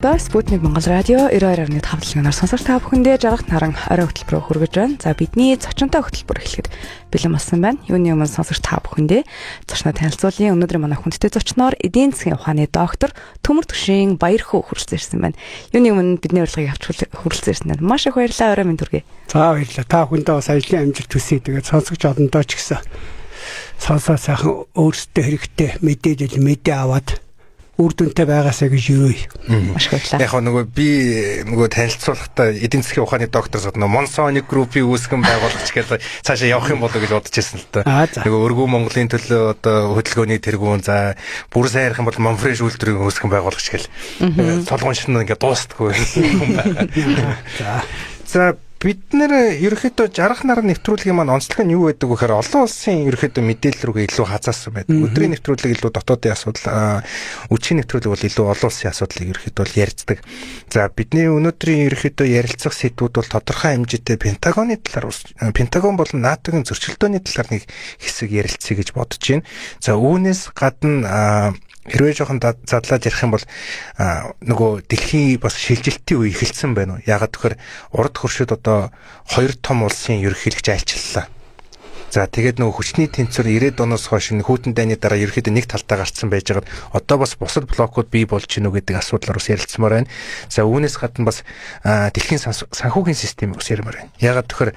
Одоо Спутник Монгол радио 92.5 дэлгэнээр сонсогч та бүхэндээ жаргах наран орой хөтөлбөрөөр хүргэж байна. За, бидний зочинтой хөтөлбөр эхлэхэд бэлэн болсон байна. Юуны өмнө сонсогч та бүхэндээ зочноо танилцуулъя. Өнөөдөр манай хүндтэй зочноор эдийн засгийн ухааны доктор Төмөр Түшийн Баярхүү хүрэлцэн ирсэн байна. Юуны өмнө бидний урилгыг авч хүрэлцэн ирсэнд маш их баярлалаа. Орой минь хүргэе. За, баярлалаа. Та бүхэндээ бас ажлын амжилт хүсье. Тэгээд сонсогч олондоо ч гэсэн сонсоо сайхан өөрсдөө хэрэгтэй мэдээлэл мэдээ аваад үр дүнтэй байгаасаа гэж юуе. Маш их баярлалаа. Яг нөгөө би нөгөө танилцуулахдаа эдийн засгийн ухааны доктор сод нөгөө Монсоник группийн үүсгэн байгуулагч гэж цаашаа явах юм болоо гэж бодож ирсэн л та. Нөгөө өргүү Монголын төлөө одоо хөдөлгөөний тэргүүн, за, бүр сайн ярих юм бол Монфреш үйлдвэрийн үүсгэн байгуулагч гэл толгойн шин ингээд дуустдаггүй юм байна. За, бид нэр ерөөхдөө жаргах нар нэвтрүүлгийн маань онцлог нь юу байдаг вэ гэхээр олон улсын ерөөхдөө мэдээлэл рүүгээ илүү хазаасан байдаг. Өдрийн нэвтрүүлэг илүү дотоодын асуудал, үчийн нэвтрүүлэг бол илүү олон улсын асуудлыг ерөөхдөө бол ярьцдаг. За, бидний өнөөдрийн ерөөхдөө ярилцах сэдвүүд бол тодорхой хэмжээтэй Пентагоны талаар, Пентагон болон НАТОгийн зөрчилдөөний талаар нэг хэсэг ярилцъя гэж бодож байна. За, үүнээс гадна хэрвээ жоохон задлаад ярих юм бол нөгөө дэлхийн бас шилжилтийн үе эхэлсэн байна уу? Яагаад гэхээр урд хөршид одоо хоёр том улсын ерөнхийлөгч айлчлалаа. За, тэгээд нөгөө хүчний тэнцвэр 90-ад оноос хойш хүйтэн дайны дараа ерөнхийдөө нэг талтаа гарцсан байжгаад одоо бас бусад блокууд бий болж гинүү гэдэг асуудлаар бас ярилцмаар байна. За, үүнээс гадна бас дэлхийн санхүүгийн системийг бас ярмаар байна. Яагаад гэхээр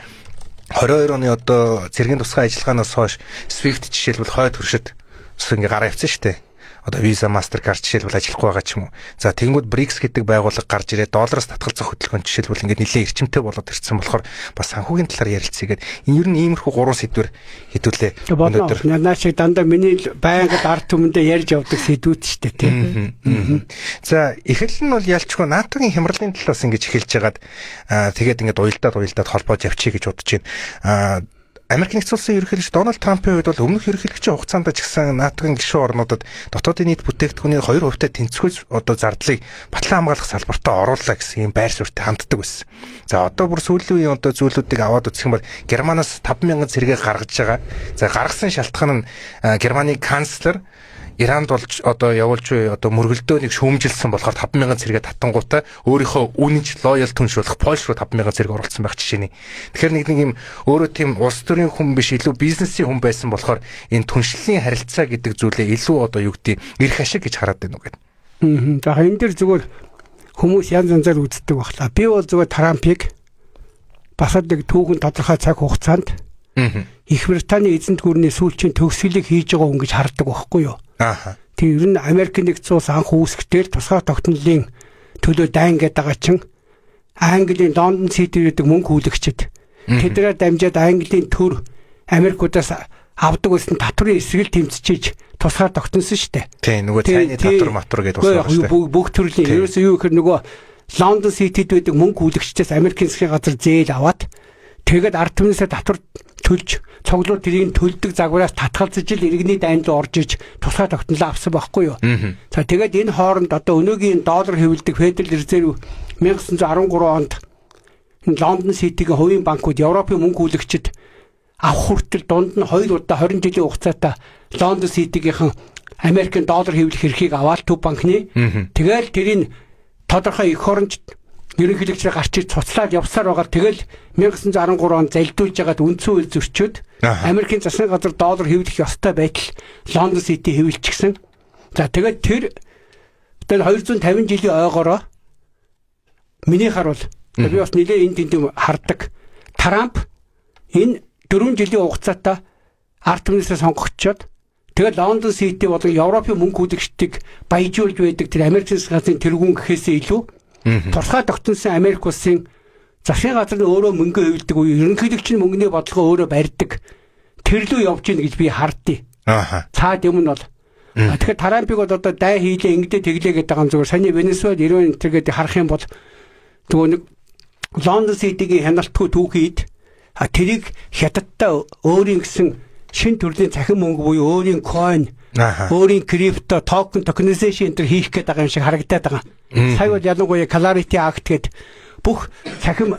22 оны одоо цэргийн тусгай ажиллагаанаас хойш SWIFT жишээлбэл хойд хөршид бас ингээ гараа явцсан шүү дээ. Одоо Visa, Mastercard жишээлбэл ажиллахгүй байгаа ч юм уу. За, тэгэнгүүт BRICS гэдэг байгууллага гарч ирээд доллароос татгалзах хөдөлгөөн жишээлбэл ингээд нэлээд эрчимтэй болоод ирсэн болохоор бас санхүүгийн талаар ярилцъя гээд энэ ер нь иймэрхүү гурван сэдвэр хэдүүлээ. Өнөөдөр наа шиг дандаа миний байнга ард түмэндээ ярьж явдаг сэдвүүд шүү дээ, тийм. За, эхлэл нь бол ялчгүй НАТОгийн хямралын талаас ингэж эхэлж хагаад тэгээд ингээд уялдаад уялдаад холбоож явчих гэж бодож байна. Америк нэгдсэн улсын ерөнхийлөгч Дональд Трампын хувьд бол өмнөх ерөнхийлөгчийн хугацаанд ч гэсэн НАТОгийн гишүүн орнуудад дотоодын нийт бүтээгдэхүүний 2% тэнцвэрж одоо зардлыг батлан хамгаалах салбартаа оруулаа гэсэн юм байр суурьтай ханддаг байсан. За, одоо бүр сүүлийн үеийн одоо зүйлүүдийг аваад үзэх юм бол Германаас 5000 цэргээ гаргаж байгаа. За, гаргасан шалтгаан нь Германы канцлер Иранд болж одоо явуулж буй одоо мөргөлдөөнийг шүүмжилсэн болохоор 5000 цэргээ татангуудаа өөрийнхөө үнэнч лоял түнш болох Польш руу 5000 цэрэг оруулсан байх жишээний. Тэгэхээр нэг нэг юм өөрөө тийм улс төрийн хүн биш, илүү бизнесийн хүн байсан болохоор энэ түншлэлийн харилцаа гэдэг зүйлээ илүү одоо юу гэдэг эрх ашиг гэж хараад байна уу гэдэг. За, энэ дэр зүгээр хүмүүс янз янзаар үздэг баглаа. Би бол зүгээр Трампыг бас л нэг түүхэн тодорхой цаг хугацаанд Их Британий эзэнт гүрний сүүлчийн төгсгөлийг хийж байгаа хүн гэж хардаг байхгүй юу? Тэр ер нь Америк нэгдсэн улс анх үүсгэхдээ тусгаар тогтнолын төлөө дайн гэдэг байгаа чинь Английн Лондон Сити гэдэг мөнгө хүлэгчид тэдгээр дамжаад Английн төр Америкуудаас авдаг байсан татврын эсрэг тэмцчихэж тусгаар тогтносон шүү дээ. Тийм, нөгөө цайны татвар матвар гэдэг бас байгаа шүү дээ. Бүх төрлийн ерөөсөө юу гэхээр нөгөө Лондон Ситид байдаг мөнгө хүлэгчдээс Америкийн засгийн газар зээл аваад тэгээд ард түмнээсээ татвар төлж цоглуур тэрийг төлдөг загвараас татгалзаж ил иргэний дайнд руу орж иж тусгай тогтнолоо авсан байхгүй юу. За, тэгээд энэ хооронд одоо өнөөгийн доллар хэвлэдэг Федерал Резерв 1913 онд энэ Лондон Ситигийн хувийн банкуд Европын мөнгө хүлэгчид авах хүртэл дунд нь хоёр удаа 20 жилийн хугацаатай Лондон Ситигийнхэн Америкийн доллар хэвлэх эрхийг аваад төв банкны тэгэл тэрийг тодорхой эх оронч ерөнхийлөгчээр гарч ир цуцлаад явсаар байгаа. Тэгэл 1913 онд залдуулж байгаад үндсэн хууль зөрчөөд Америкийн засгийн газар доллар хэвлэх ёстой байтал Лондон Сити хэвлэчихсэн. За, тэгээд тэр одоо 250 жилийн ойгоороо миний харуул би бас нэлээ энэ тэнд юм хардаг. Трамп энэ 4 жилийн хугацаатай ард түмнээсээ сонгогдчоод тэгэл Лондон Сити болон Европын мөнгө хүлэгчдийг баяжуулж байдаг тэр Америкийн засгийн газрын тэргүүн гэхээсээ илүү тусгай тогтносон Америк улсын засгийн газар нь өөрөө мөнгө хэвлэдэг үе ерөнхийлөгч нь мөнгөний бодлогоо өөрөө барьдаг тэр лүү явж гин гэж би хардъя. Цаад юм нь бол тэгэхээр Трампыг бол одоо дай хийлээ, ингэдэ тэглээ гэдэг байгаа юм зүгээр саяны Венесуэл, Иран энэ төр гэдэг харах юм бол нөгөө нэг Лондон Ситигийн хяналтгүй түүхийд тэрийг хятадтай өөрийн гэсэн шин төрлийн цахим мөнгө буюу өөрийн coin, өөрийн крипто, токен, tokenization энэ төр хийх гээд байгаа юм шиг харагдаад байгаа. Сая бол ялангуяа Clarity Act гээд бүх цахим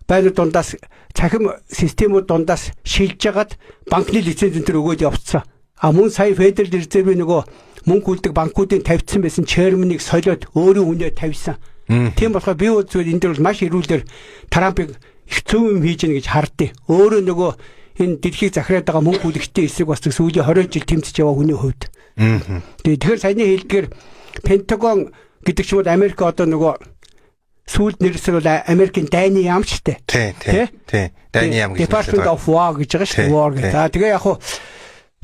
байнууд дундаас, цахим системүүд дундаас шилж жагаад банкны лиценз энэ төр өгөөд явцсан. А мөн сая Федерал Резервийн нөгөө мөнгө үлдэг банкуудын тавьчихсан байсан chairman-ыг солиод өөрийн хүнээ тавьсан. Тийм болохоор би зүгээр энэ дээр бол маш эрүүлэр Трампыг их зөв юм хийж гэнэ гэж хардъя. Өөрөө нөгөө энэ дэлхийг захираад байгаа мөнгө үлэгчдийн эсрэг бас сүүлийн 20 жил тэмцэж яваа хүний хувьд. Тэгэхээр саяны хэлдгээр Пентагон гэдэг ч юм уу Америк одоо нөгөө сүүлд нэрсэл бол Америкийн дайны яам шүү дээ. Тий, тий. Дайны яам гэж. Department of War гэж байгаа шүү дээ. War гэх. За тэгээ яг хуу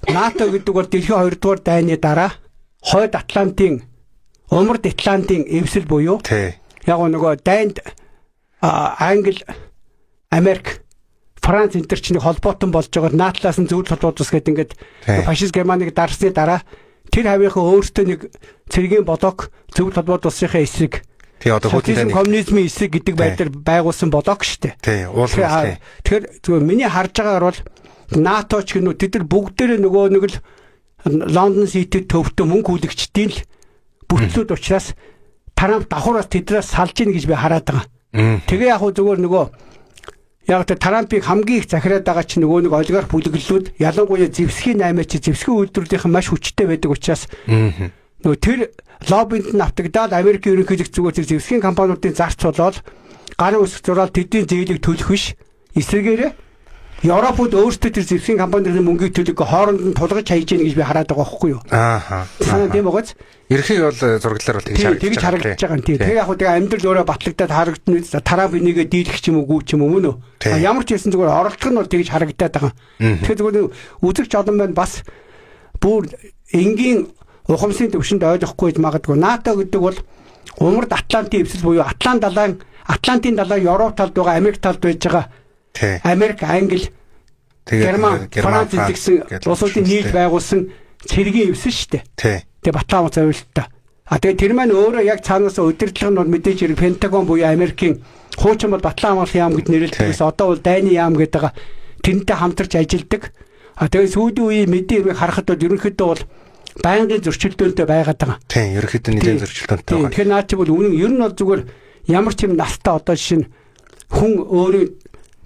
НАТО гэдэг бол дэлхийн 2 дугаар дайны дараа Хойд Атлантын Умард Атлантын эвсэл буюу яг нөгөө дайнд Англи, Америк, Франц энэ төр чинь холбоотон болж байгаа НАТО-аас нь зөвлөлт холбоот ус гэдэг ингээд фашист Германыг дарсны дараа тэр хавийнхаа өөртөө нэг цэргийн блок зөвлөлт холбоот улсынхаа эсрэг тий одоо хүйтэн коммунизмын эсрэг гэдэг байдлаар байгуулсан блок шүү дээ. Тий уулын. Тэгэхээр зүгээр миний харж байгаагаар бол НАТО ч гэнүү тэд нар бүгдээрээ нөгөө нэг л Лондон Сити төвтөө мөнгө хүлэгчдийн л бүтлүүд учраас Трамп давхар бас тэднээс салж ийн гэж би хараад байгаа. Тэгээ яг хөө зүгээр нөгөө яг тэ Трампыг хамгийн их захираад байгаа чинь нөгөө нэг олигарх бүлэглэлүүд ялангуяа зэвсгийн 8 чи зэвсгийн үйлдвэрлэлийнхэн маш хүчтэй байдаг учраас нөгөө тэр лоббинд нь автагдаад Америкийн ерөнхийлөгч зүгээр тэр зэвсгийн компаниудын зарц болоод гарын үсэг зураал тэдний зээлийг төлөх биш эсрэгээрээ Европууд өөрсдөө тэр зэвсгийн компаниудын мөнгийг төлөг хооронд нь тулгаж хайж гин гэж би хараад байгаа байхгүй юу? Ааха. Санаа тийм байгааз. Ерхий бол зураглалаар бол тэгж харагдаж байгаа юм. Тэгээ яг хөө тэгээ амьдрал өөрөө батлагдаад харагдана биз. Трамп энийгээ дийлэх ч юм уу гүү ч юм уу мөн үү? Ямар ч байсан зүгээр оролдох нь бол тэгж харагдаад байгаа. Тэгэхээр зүгээр үзэгч олон байна бас бүр энгийн ухамсарын төвшөнд ойлгохгүй гэж магадгүй. НАТО гэдэг бол Умард Атлантын эвсэл буюу Атлант далайн Атлантын далайн Европ талд байгаа Америк талд байж байгаа Америк, Англи, Герман, Франц гэсэн улсуудын нийт байгуулсан цэргийн эвсэл шүү дээ. Тэгээ Батлан зориулттай. А тэгээ тэр маань өөрөө яг цаанаас удирдлага нь бол мэдээж хэрэг Пентагон буюу Америкийн хуучин бол Батлан хамгаалах яам гэж нэрлэдэг гэсэн одоо бол дайны яам гэдэг байгаа. Тэрнтэй хамтарч ажилладаг. А тэгээ сүүлийн үеийн мэдээ хэрэг харахад бол ерөнхийдөө бол байнгын зөрчилдөөнтэй байгаад байгаа. Тийм, ерөнхийдөө нэлээд зөрчилдөөнтэй байгаа. Тэгэхээр наа чи бол үнэн ер нь бол зүгээр ямар ч юм настай одоо жишээ нь хүн өөрийн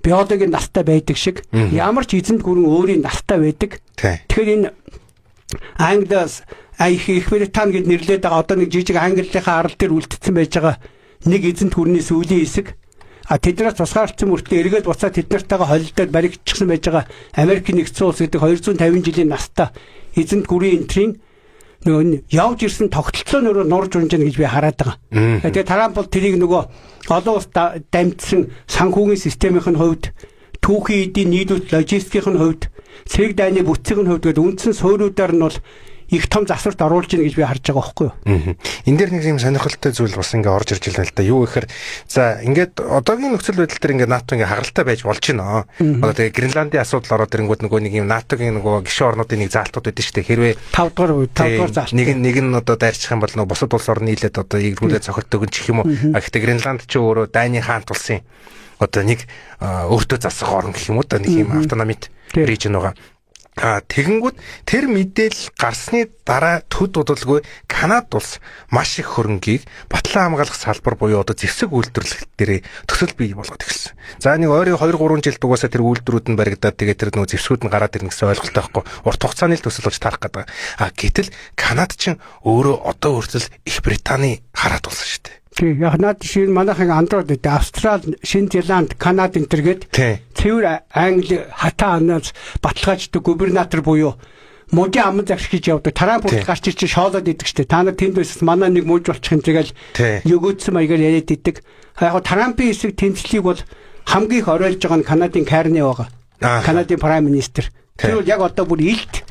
биологийн настай байдаг шиг ямар ч эзэнт гүрэн өөрийн настай байдаг. Тэгэхээр энэ Англиас их Британи гэж нэрлээд байгаа одоо нэг жижиг Английнхаа арал дээр үлдсэн байж байгаа нэг эзэнт гүрний сүүлийн хэсэг. А тэднээс тусгаарлцсан мөртлөө эргээд буцаад тэд нартайгаа холилдоод баригдчихсан байж байгаа Америкийн нэгдсэн улс гэдэг 250 жилийн настай эзэнт гүрийн энтрийн нөгөө явж ирсэн тогтолцоо нөрөө нурж унж гэнэ гэж би хараад байгаа. Тэгээ Трамп бол тэрийг нөгөө олон улс дамжсан санхүүгийн системийн хувьд, түүхийн эдийн нийлүүлэлт логистикийн хувьд, цэрэг дайны бүтцийн хувьд гэдэг үндсэн суурьудаар нь бол их том засварт оруулж ийн гэж би харж байгаа байхгүй юу. Энэ дээр нэг юм сонирхолтой зүйл бас ингээ орж ирж байна л да. Юу гэхээр за ингээд одоогийн нөхцөл байдал дээр ингээ НАТО ингээ хагаралтай байж болж байна. Одоо тэгээ Гренландын асуудал ороод ирэнгүүт нөгөө нэг юм НАТО-гийн нөгөө гишүүн орнуудын нэг заалтууд байдаг шүү дээ. Хэрвээ 5 дугаар заалт. Нэг нь одоо дайрчих юм бол нөгөө бусад улс орн нийлээд одоо эргүүлээ цохилдог юм ч гэх юм уу. А гэхдээ Гренланд ч өөрөө Дайны хаант улсын одоо нэг өөртөө засах орн гэх юм уу да нэг юм автономит регион байгаа. Тэгэнгүүт тэр мэдээлэл гарсны дараа төд удалгүй Канада улс маш их хөрөнгийг батлан хамгаалах салбар буюу одоо зэвсэг үйлдвэрлэлт дээрээ төсөл бий болгоод эхэлсэн. За нэг ойрын 2 3 жилд угаасаа тэр үйлдвэрүүд нь баригдаад тэгээ тэр нөгөө зэвсгүүд нь гараад ирнэ гэсэн ойлголттой байхгүй. Урт хугацааны л төсөл болж таарах гэдэг. А гэтэл Канада ч өөрөө одоо хүртэл Их Британий хараад болсон шүү дээ. Тийм яг наад шиг манайхан андрууд гэдэг Австрал, Шинэ Зеланд, Канада энэ төр гээд цэвэр Англи хатаа анаас баталгааждаг губернатор буюу мужийн аман загш гэж явдаг. Трамп хүртэл гарч ирж шоолоод идэг штэ. Та нар тэнд байсан манай нэг муж болчих юм тэгэл өгөөдсөн маягаар яриад идэг. Яг Трампын эсрэг тэмцлийг бол хамгийн их оройлж байгаа нь Канадын Карни байгаа. Канадын прайм министр. Тэр бол яг одоо бүр илт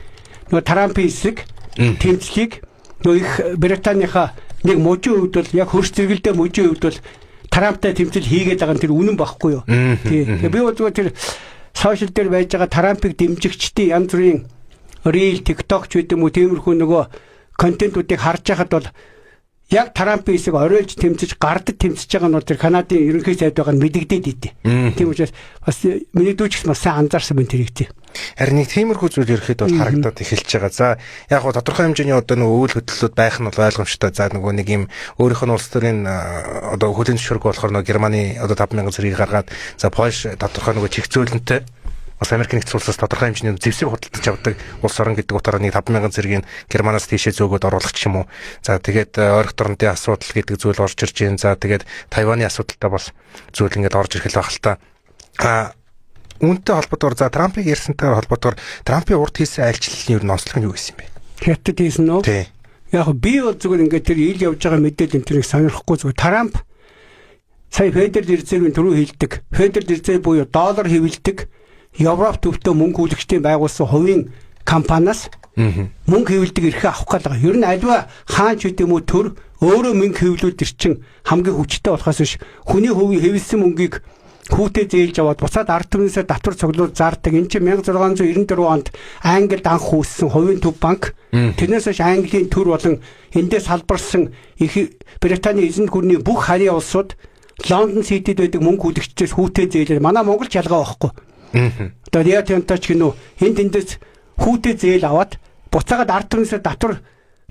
нөгөө Трампын эсрэг тэмцлийг нөгөө их Британийхаа нэг мужийн хувьд бол яг хөрс зэрэгэлдээ мужийн хувьд бол Трамптай тэмцэл хийгээд байгаа нь тэр үнэн багхгүй юу. Тэгээ би бол зүгээр тэр сошиал дээр байж байгаа Трампыг дэмжигчдийн янз бүрийн рeel, TikTok ч гэдэг юм уу тиймэрхүү нөгөө контентуудыг харж байхад бол яг Трампын эсрэг оройлж тэмцэж гардад тэмцэж байгаа нь бол тэр Канадын ерөнхий сайд байгаа нь мэдэгдээд идэв. Тийм учраас бас миний дүү ч гэсэн бас сайн анзаарсан байна тэрийг тийм. Харин нэг тиймэрхүү зүйл ерөөхдөө бол харагдаад эхэлж байгаа. За яг гоо тодорхой хэмжээний одоо нөгөө үйл хөдлөлүүд байх нь бол ойлгомжтой. За нөгөө нэг юм өөрийнх нь улс төрийн одоо хүлээн зөвшөөрөг болохоор нөгөө Германы одоо 5000 зэргийг гаргаад за Польш тодорхой нөгөө чигцөөлөнтэй Бас Америк нэгдсэн улсаас тодорхой хэмжээний зэвсэг худалдаж авдаг улс орон гэдэг утгаараа нэг 5000 зэргийн Германаас тийшээ зөөгөөд оруулах ч юм уу. За тэгээд ойрох дорнодын асуудал гэдэг зүйл орж ирж байна. За тэгээд Тайваны асуудалтай бас зүйл ингээд орж ирэх л байх л та. А үүнтэй холбоотойгоор за Трампыг ярьсантай холбоотойгоор Трампын урд хийсэн айлчлалын ер нь онцлог нь юу гэсэн юм бэ? Хятад хийсэн үү? Тий. Яг би бол зүгээр ингээд тэр ил явж байгаа мэдээлэл энэ тэрийг сонирхгүй зүгээр Трамп сая Федерал резервийн түрүү хилдэг. Федерал резерв буюу доллар хэвлэдэг Европ төвтөө мөнгө хүлэгчдийн байгуулсан хувийн компаниас мөнгө хэвлэдэг эрхээ авах гээд байгаа. Ер нь альва хаан ч гэдэм үү төр өөрөө мөнгө хэвлүүл тэр чин хамгийн хүчтэй болохоос биш хүний хувийн хэвлэсэн мөнгийг хүүтэй зээлж аваад буцаад ард түмнээсээ татвар цуглуул зардаг. Энд чинь 1694 онд Англид анх үүссэн хувийн төв банк. Тэрнээс хойш Английн төр болон эндээс салбарсан их Британий эзэнт гүрний бүх харийн улсууд Лондон Ситид байдаг мөнгө хүлэгчдээс хүүтэй зээлээр манай Монгол ч ялгаа байхгүй. Одоо Рио Тинто ч гинүү энд тэндээс хүүтэй зээл аваад буцаагаад ард түмнээсээ татвар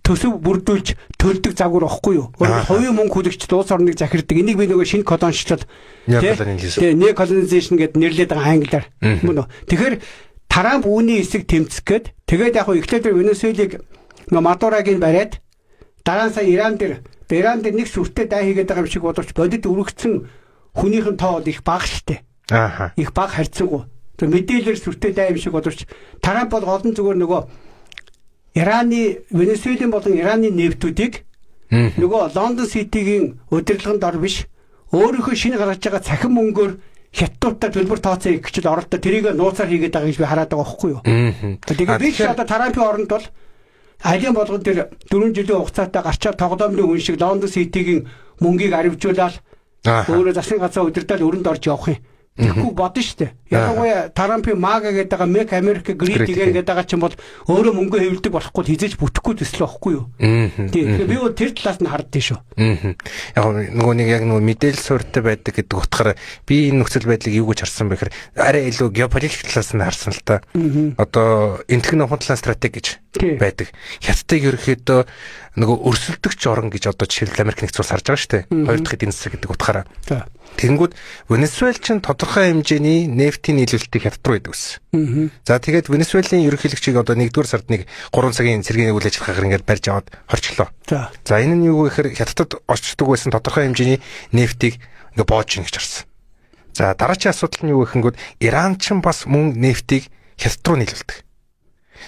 төсөв бүрдүүлж төлдөг загвар واخгүй юу? Өөрөөр хувийн мөнгө хүлэгчд улс орныг захирдаг. Энийг би нөгөө шинэ колоничлол тий neocolonization гэдээ нэрлэдэг байгаа англиар. Мөн үү? Тэгэхээр Трамп үүний эсрэг тэмцэх гээд тэгээд яг хөө эхлээд Венесуэлийг нөгөө Мадурагийн бариад дараа нь сая Иран дээр нэг сүртэй дай хийгээд байгаа юм шиг боловч бодит өргөцсөн хүнийх нь тоо бол их бага штэ. Ааха. Их бага харьцангуй. Тэр мэдээлэлээр сүртэй дай юм шиг боловч Трамп бол гол нь зүгээр нөгөө Ираны Венесуэлийн болон Ираны нефтүүдийг нөгөө Лондон Ситигийн удирдлаганд ор биш өөрийнхөө шинэ гаргаж байгаа цахим мөнгөөр хятадтай төлбөр тооцоо хийх гэж оролдоо тэрийг нууцаар хийгээд байгаа гэж би хараад байгаа байхгүй юу. Тэгээд би ч одоо Трампын оронд бол алийн болгон тэр 4 жилийн хугацаатай гарчаад тоглоомны үн шиг Лондон Ситигийн мөнгийг аривжуулаад өөрөө засгийн газар удирдал өрөнд орж явах юм. Тэгэхгүй бодно шүү дээ. Ялангуяа Трампын MAGA гэдэг байгаа Make America Great Again гэдэг байгаа чинь бол өөрөө мөнгө хэвлэдэг болохгүй хизээж бүтэхгүй төсөл байхгүй юу? Тийм. Тэгэхээр би бол тэр талаас нь хардсан шүү. Яг нөгөө нэг яг нөгөө мэдээлэл суурьтай байдаг гэдэг утгаараа би энэ нөхцөл байдлыг юу гэж харсан бэ гэхээр арай илүү геополитик талаас нь харсан л та. Одоо энтгэн номхон талын стратеги гэж байдаг. Хятадыг ерөнхийдөө нөгөө өрсөлдөгч орон гэж одоо жишээлбэл Америк нэгдсэн улс харж байгаа шүү дээ. Хоёр дахь эдийн засаг гэдэг утгаараа. Тэгэнгүүт Венесуэл чинь тодорхой хэмжээний нефтийн нийлүүлэлтийг хятад руу идэв гэсэн. За тэгээд Венесуэлийн ерөнхийлөгчийг одоо 1-р сард нэг 3 цагийн цэргийн үйл ажиллагаагаар ингээд барьж аваад хорчлоо. За энэ нь юу гэхээр хятадд орчдөг байсан тодорхой хэмжээний нефтийг ингээд боож ийн гэж харсан. За дараагийн асуудал нь юу гэхэнгүүт Иран чинь бас мөн нефтийг хятад руу нийлүүлдэг.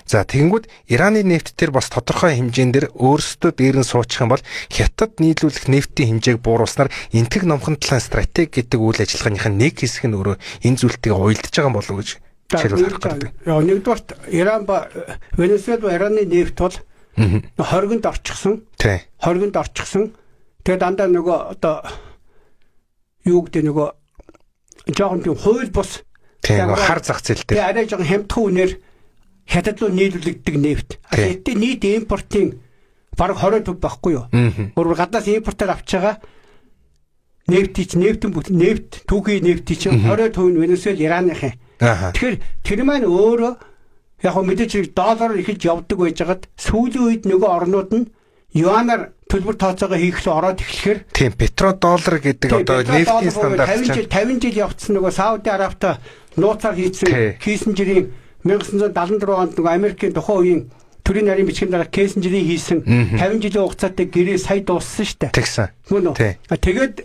За тэгэнгүүт Ираны нефт дээр бас тодорхой хэмжээн дээр өөрсдөө дээр нь суучих юм бол хятад нийлүүлэх нефтийн хэмжээг бууруулснаар энтэг номхон талын стратеги гэдэг үйл ажиллагааных нь нэг хэсэг нь өөрөө энэ зүйлтэйгээ уялдж байгаа юм болов уу гэж жишээлбэл харах гэдэг. Нэгдүгээрт Иран ба Венесуэл ба Ираны нефт бол хоригонд орчихсон. Хоригонд орчихсон. Тэгээ дандаа нөгөө одоо юу гэдэг нөгөө жоохон тийм хууль бус хар зах зээл дээр. Тэгээ арай жоохон хямдхан үнээр хятад руу нийлүүлэгддэг нефт. Хятадын нийт импортын бараг 20% байхгүй юу? Өөрөөр гаднаас импортоор авч байгаа нефтийн чинь нефт түүхийн нефтийн чинь 20% нь Венесуэл, Ираныхын. Тэгэхээр тэр маань өөрөө яг хөө мэдээж доллараар эхэлж явдаг байжгаад сүүлийн үед нөгөө орнууд нь юанаар төлбөр тооцоогоо хийх л ороод эхлэхээр тийм петродоллар гэдэг одоо нефтийн стандарт чинь 50 жил явцсан нөгөө Сауди Арабтай нууцаар хийсэн Киссинжерийн 1974 онд нөгөө Америкийн тухайн үеийн төрийн нарийн бичгийн дараа Киссинжерийн хийсэн 50 жилийн хугацаатай гэрээ сая дууссан шүү дээ. Тэгсэн. Мөн үү? Тэгээд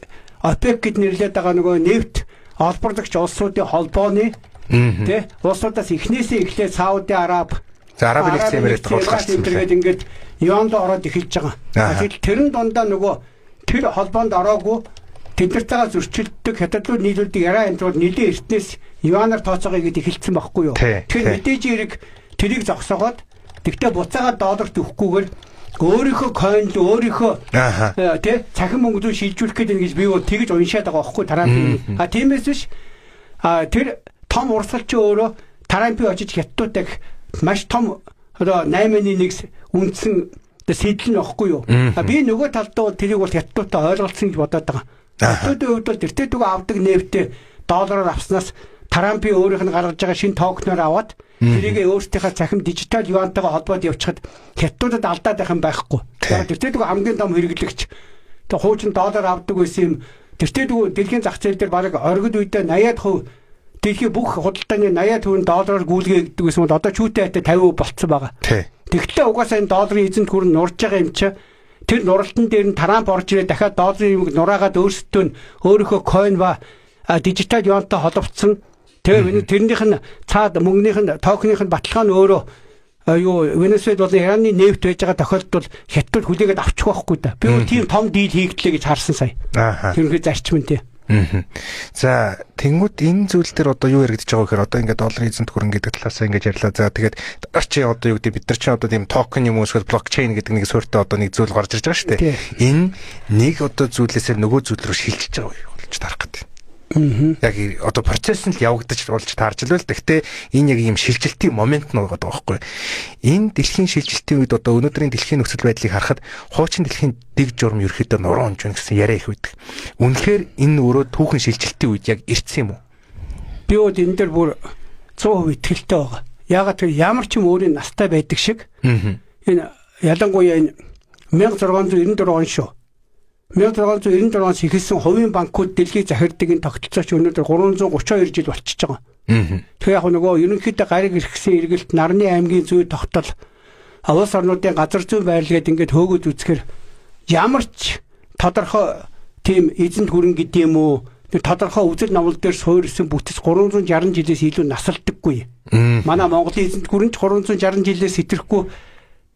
ОПЕК гэд нэрлэдэг байгаа нөгөө нефт олбордогч улсуудын холбооны тий улсуудаас эхнээсээ эхлээд Сауди Араб, за Арабын нэгдсэн Эмират хуулах тэгээд ингээд юанд ороод эхэлж байгаа. Тэгэл тэрэн дундаа нөгөө тэр холбоонд ороогүй тэднэртэйгээ зөрчилдөг хятад руу нийлүүлдэг яраа энэ бол нэлээд эртнээс юанаар тооцоогоо игээд эхэлсэн байхгүй юу. Тэгэхээр мэдээж хэрэг тэрийг зогсоогоод тэгтээ буцаагаад долларт өгөхгүйгээр өөрийнхөө койн руу өөрийнхөө тий цахим мөнгө рүү шилжүүлэх гээд байна гэж би бол тэгж уншаад байгаа байхгүй Трампын. А тиймээс биш тэр том урсгал чи өөрөө Трампын очиж хятадуудтай маш том одоо 8.1 үндсэн сэтэл нь багхгүй юу. А би нөгөө талдаа бол тэрийг бол хятадуудтай ойлголцсон гэж бодоод байгаа. Хятадын хувьд бол тэртээ дүүг авдаг нефтээ доллараар авснаас Трампын өөрийнх нь гаргаж байгаа шинэ токеноор аваад тэрийг өөрсдийнхээ цахим дижитал юантайгаа холбоод явчихад хятадуудад алдаад байх юм байхгүй. Тэртээ дүүг хамгийн том хэрэглэгч тэг хуучин доллар авдаг байсан юм тэртээ дүүг дэлхийн зах зээл дээр бараг оргид үедээ 80% Дэлхийн бүх худалдааны 80% доллараар гүйлгээ гэдэг гэсэн бол одоо чүүтэй хайтай 50% болцсон байгаа. Тэгэхдээ угаасаа энэ долларын эзэнт гүр нь нурж байгаа юм чи тэр нуралтан дээр нь Трамп орж ирээ дахиад долларын юмыг нураагаад өөрсдөө нь өөрийнхөө coin ба дижитал юантай холбогдсон. Тэгээ тэрнийх нь цаад мөнгөнийх нь токеных нь баталгаа нь өөрөө юу Венесуэл болон Ираны нефть байж байгаа тохиолдолд хятад хүлээгээд авчих байхгүй да. Би бол тийм том дийл хийгдлээ гэж харсан сая. Тэрнээ зарчим тий. За тэнгууд энэ зүйл дээр одоо юу яригдж байгаа гэхээр одоо ингээд долларын эзэнт хүрэн гэдэг талаасаа ингээд ярьлаа. За тэгээд чи одоо юу гэдэг бид нар чи одоо тийм токен юм уу эсвэл блокчейн гэдэг нэг суурьтай одоо нэг зүйл гарч ирж байгаа шүү дээ. Энэ нэг одоо зүйлээсээ нөгөө зүйл рүү шилжиж байгаа юу болж таарах гэдэг. Яг одоо процесс нь л явагдаж болж таарч л байл. Гэхдээ энэ яг ийм шилжилтийн момент нь байгаа байхгүй. Энэ дэлхийн шилжилтийн үед одоо өнөөдрийн дэлхийн нөхцөл байдлыг харахад хуучин дэлхийн дэг журам ерөөхдөө нуруу унж байна гэсэн яриа их байдаг. Үнэхээр энэ өөрөө түүхэн шилжилтийн үед яг ирсэн юм уу? Би бол энэ дээр бүр 100% итгэлтэй байгаа. Яагаад гэвэл ямар ч юм өөрийн настай байдаг шиг. Энэ ялангуяа энэ 1694 он шүү. 1694 оноос эхэлсэн хувийн банкуд дэлхийг захирдаг энэ тогтолцоо ч өнөөдөр 332 жил болчихж байгаа. Тэгэхээр яг нөгөө ерөнхийдөө гариг эрхсэн эргэлт нарны аймгийн зүй тогтол улс орнуудын газар зүйн байрлал гээд ингээд хөөгөд үзэхээр ямар ч тодорхой тийм эзэнт хүрэн гэдэг юм уу тэр тодорхой үзэл номлол дээр суурилсан бүтэц 360 жилээс илүү насалдаггүй. Манай Монголын эзэнт хүрэн ч 360 жилээс итэрэхгүй